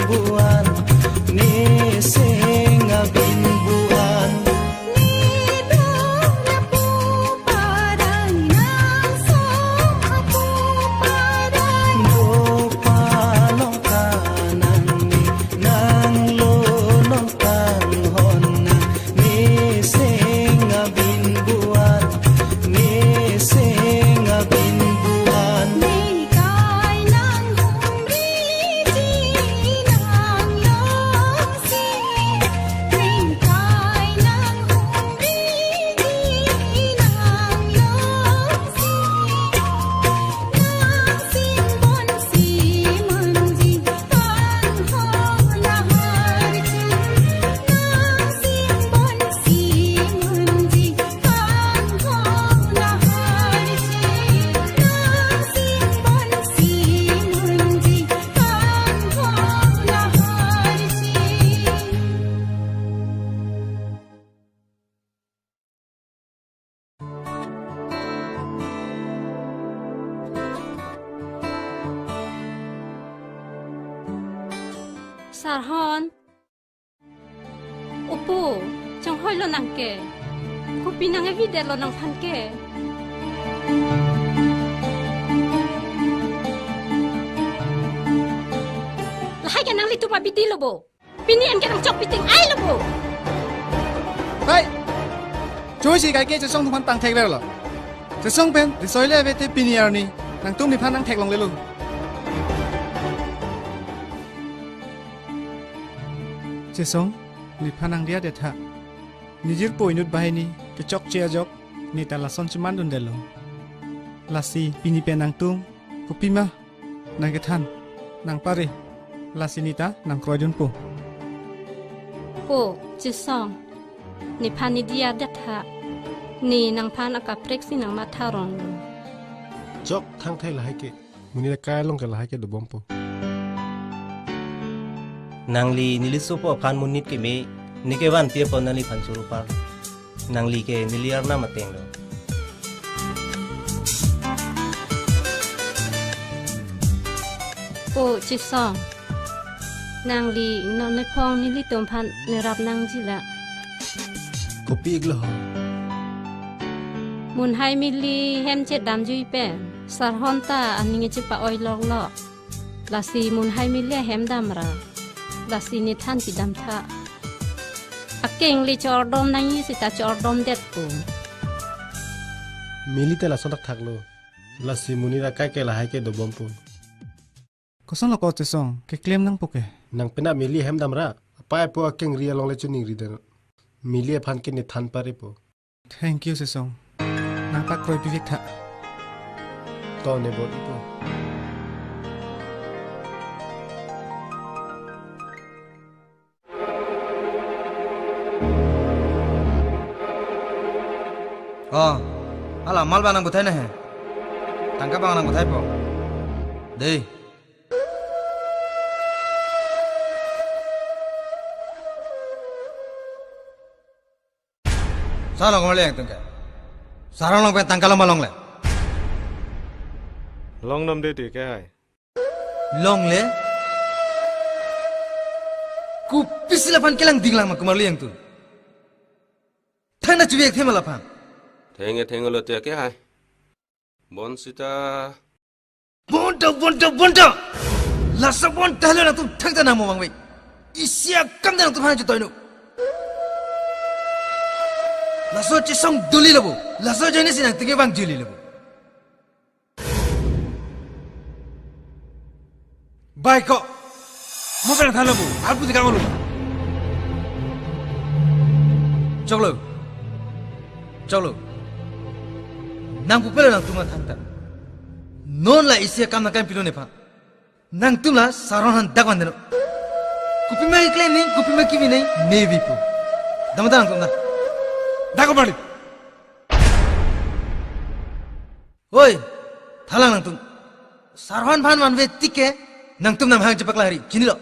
Buan, ne seng abin buan. Dopa long kanang ne, nang lo long tanghon nang, ne seng abin buan, ne seng abin buan. Sarhon. Opo, chonghoi lo nang ke. Kopi nang evi det lo nangphan ke. Lahai ke nanglitum abidi lo bo. Pini an ke nangchok piteng ai lo bo. Hai. Choi si kai ke Chesong atum aphan tang thek lo. Chesong pen, risoi le ave te pini arni. Nangtum nephan nang theklongle lo. Chesong, nephan nang dia detha. Nejirpo inut banghini kechokche ajok, ne ta lason chemandun det lo. Lasi pini pen nangtum, kopima, nang kethan, nang pare, lasi ne ta nang kroidunpo. Po, Chesong, nephan ne dia detha, ne nangphan akaprek si nang matha rong lo. Chok thang thai lahai ke. Monit akai along ke lahai ke dobompo. Nangli nelisopo aphan monit keme, ne kevan piapon nangliphan choro par. Nangli ke neli arnam ateng lo. Po Chesong. Nangli non nephong nelitum aphan nerap nangji la. Kopi iklo ho. Munhai Mili hem chet damjui pen. Sarhon ta aning chepa-oi lok lo. Lasi Munhai Mili hem damra. Lasi nethan pidam tha. Akeng le chordom nangji seta chordom detpo. Mili te lason thakthak lo. Lasi monit akai ke lahai ke dobompo. Koson lo ko Chesong, keklem nangpo ke? Nang penap Mili hem damra, apei apo akengri along le choningri den. Mili aphan ke nethan parepo. Thank you, Chesong. Nang pak kroi pivek tha. To ne bor ipo. Oh, hala mal bang nang buthai na he. Tangka bang nang buthai po. Dei. Sa long le tangka. Sarong long pen tangka long ma longle. Long nom de ti ke hai. Longle? Kopi si laphan kelang dinglang ma kumar liang tu. Thang na chubek thema laphan. Thenge thenge lo te ke hai. Bon sita. Bonta, bonta, bonta. Lasa bonta lo nangtum thangta nang mo bang wek. Isi akam nangtum hang chetoinu. Laso Chesong duli lo bo. Laso jani si nangtum ke bang juli lo bo. Bai ko. Mo pera thalo bu. Alpu dikang ulu. Choklo. Choklo. Nang pupelo nangtum thangta. Non la isi akam nang kam pilo nephan. Nangtum la Sarhon han dak van deno. Kopima ikle ning, kopima kivi ning, ne vipo. Dam dam nangtum na. Dak ko bali. Oi, thalang nangtum. Sarhon aphan vanve tik ke, nangtum nang hang chepaklangri, chinilo.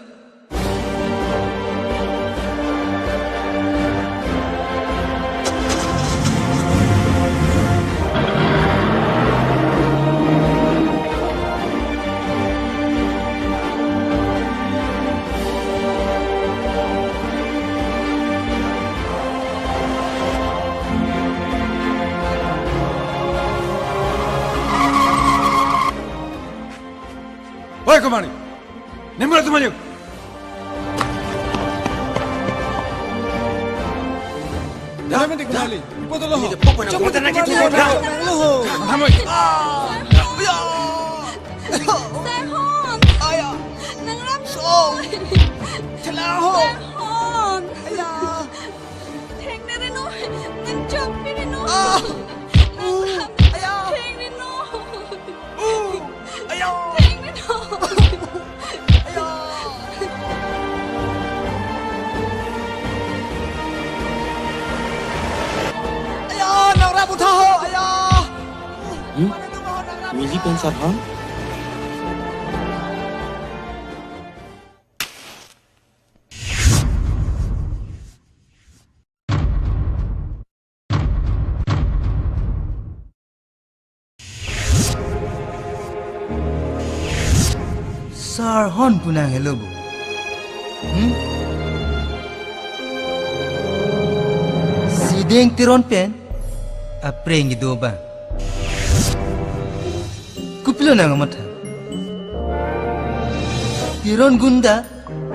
Kemari. Nemur atum maju. Dah, dah, dah. Ipot lo. Ini dia pokoknya. Cepat, bukan lagi cepat, dia. Dah. Kamu. Ah. Ya. Sir Hon. Aya. Nangrap. So. Celah ho. Sir Hon. Aya. Theng neri no. Nang chok neri no. Ah. Nangrap. Aya. Theng neri no. Uh, ayo. Theng neri no. Ayo. Ayo, nangrap puthot ho, ayo. Hmm? Mili pen Sir Hon? Sir Hon pu nang helo bo. Hmm? Sideng Teron pen aphreng kedo abang, kopilo nang kamatha? Teron gunda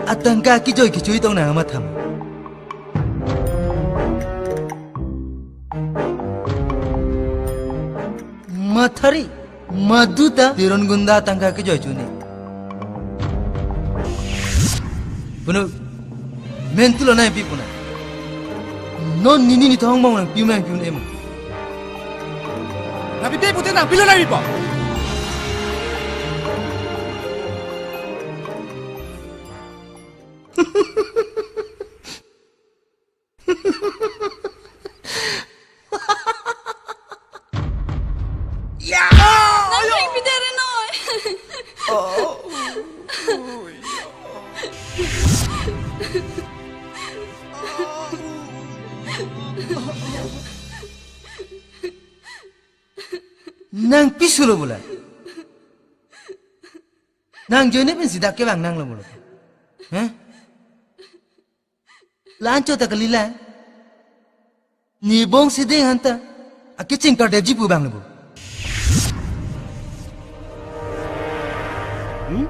atangka kejoi kejoi tong nang kamatha? Mathari, madu ta Teron gunda atangka kejoi chuni. Punu, mentu lo nangpi puna. Non nini nithong mong nangpi mong nangpi un-e mong. Nangpi te pute nangpi lo nangpi po. Ya! Nang ayo! Pidere noi. Oh. Nangpi sulo bola. Nang joine pen sida kevang nang lo bola. Hah? Lancho ta kalilang. Nibong Sideng anta akecheng kardepji pu bang lo bo. Hmm?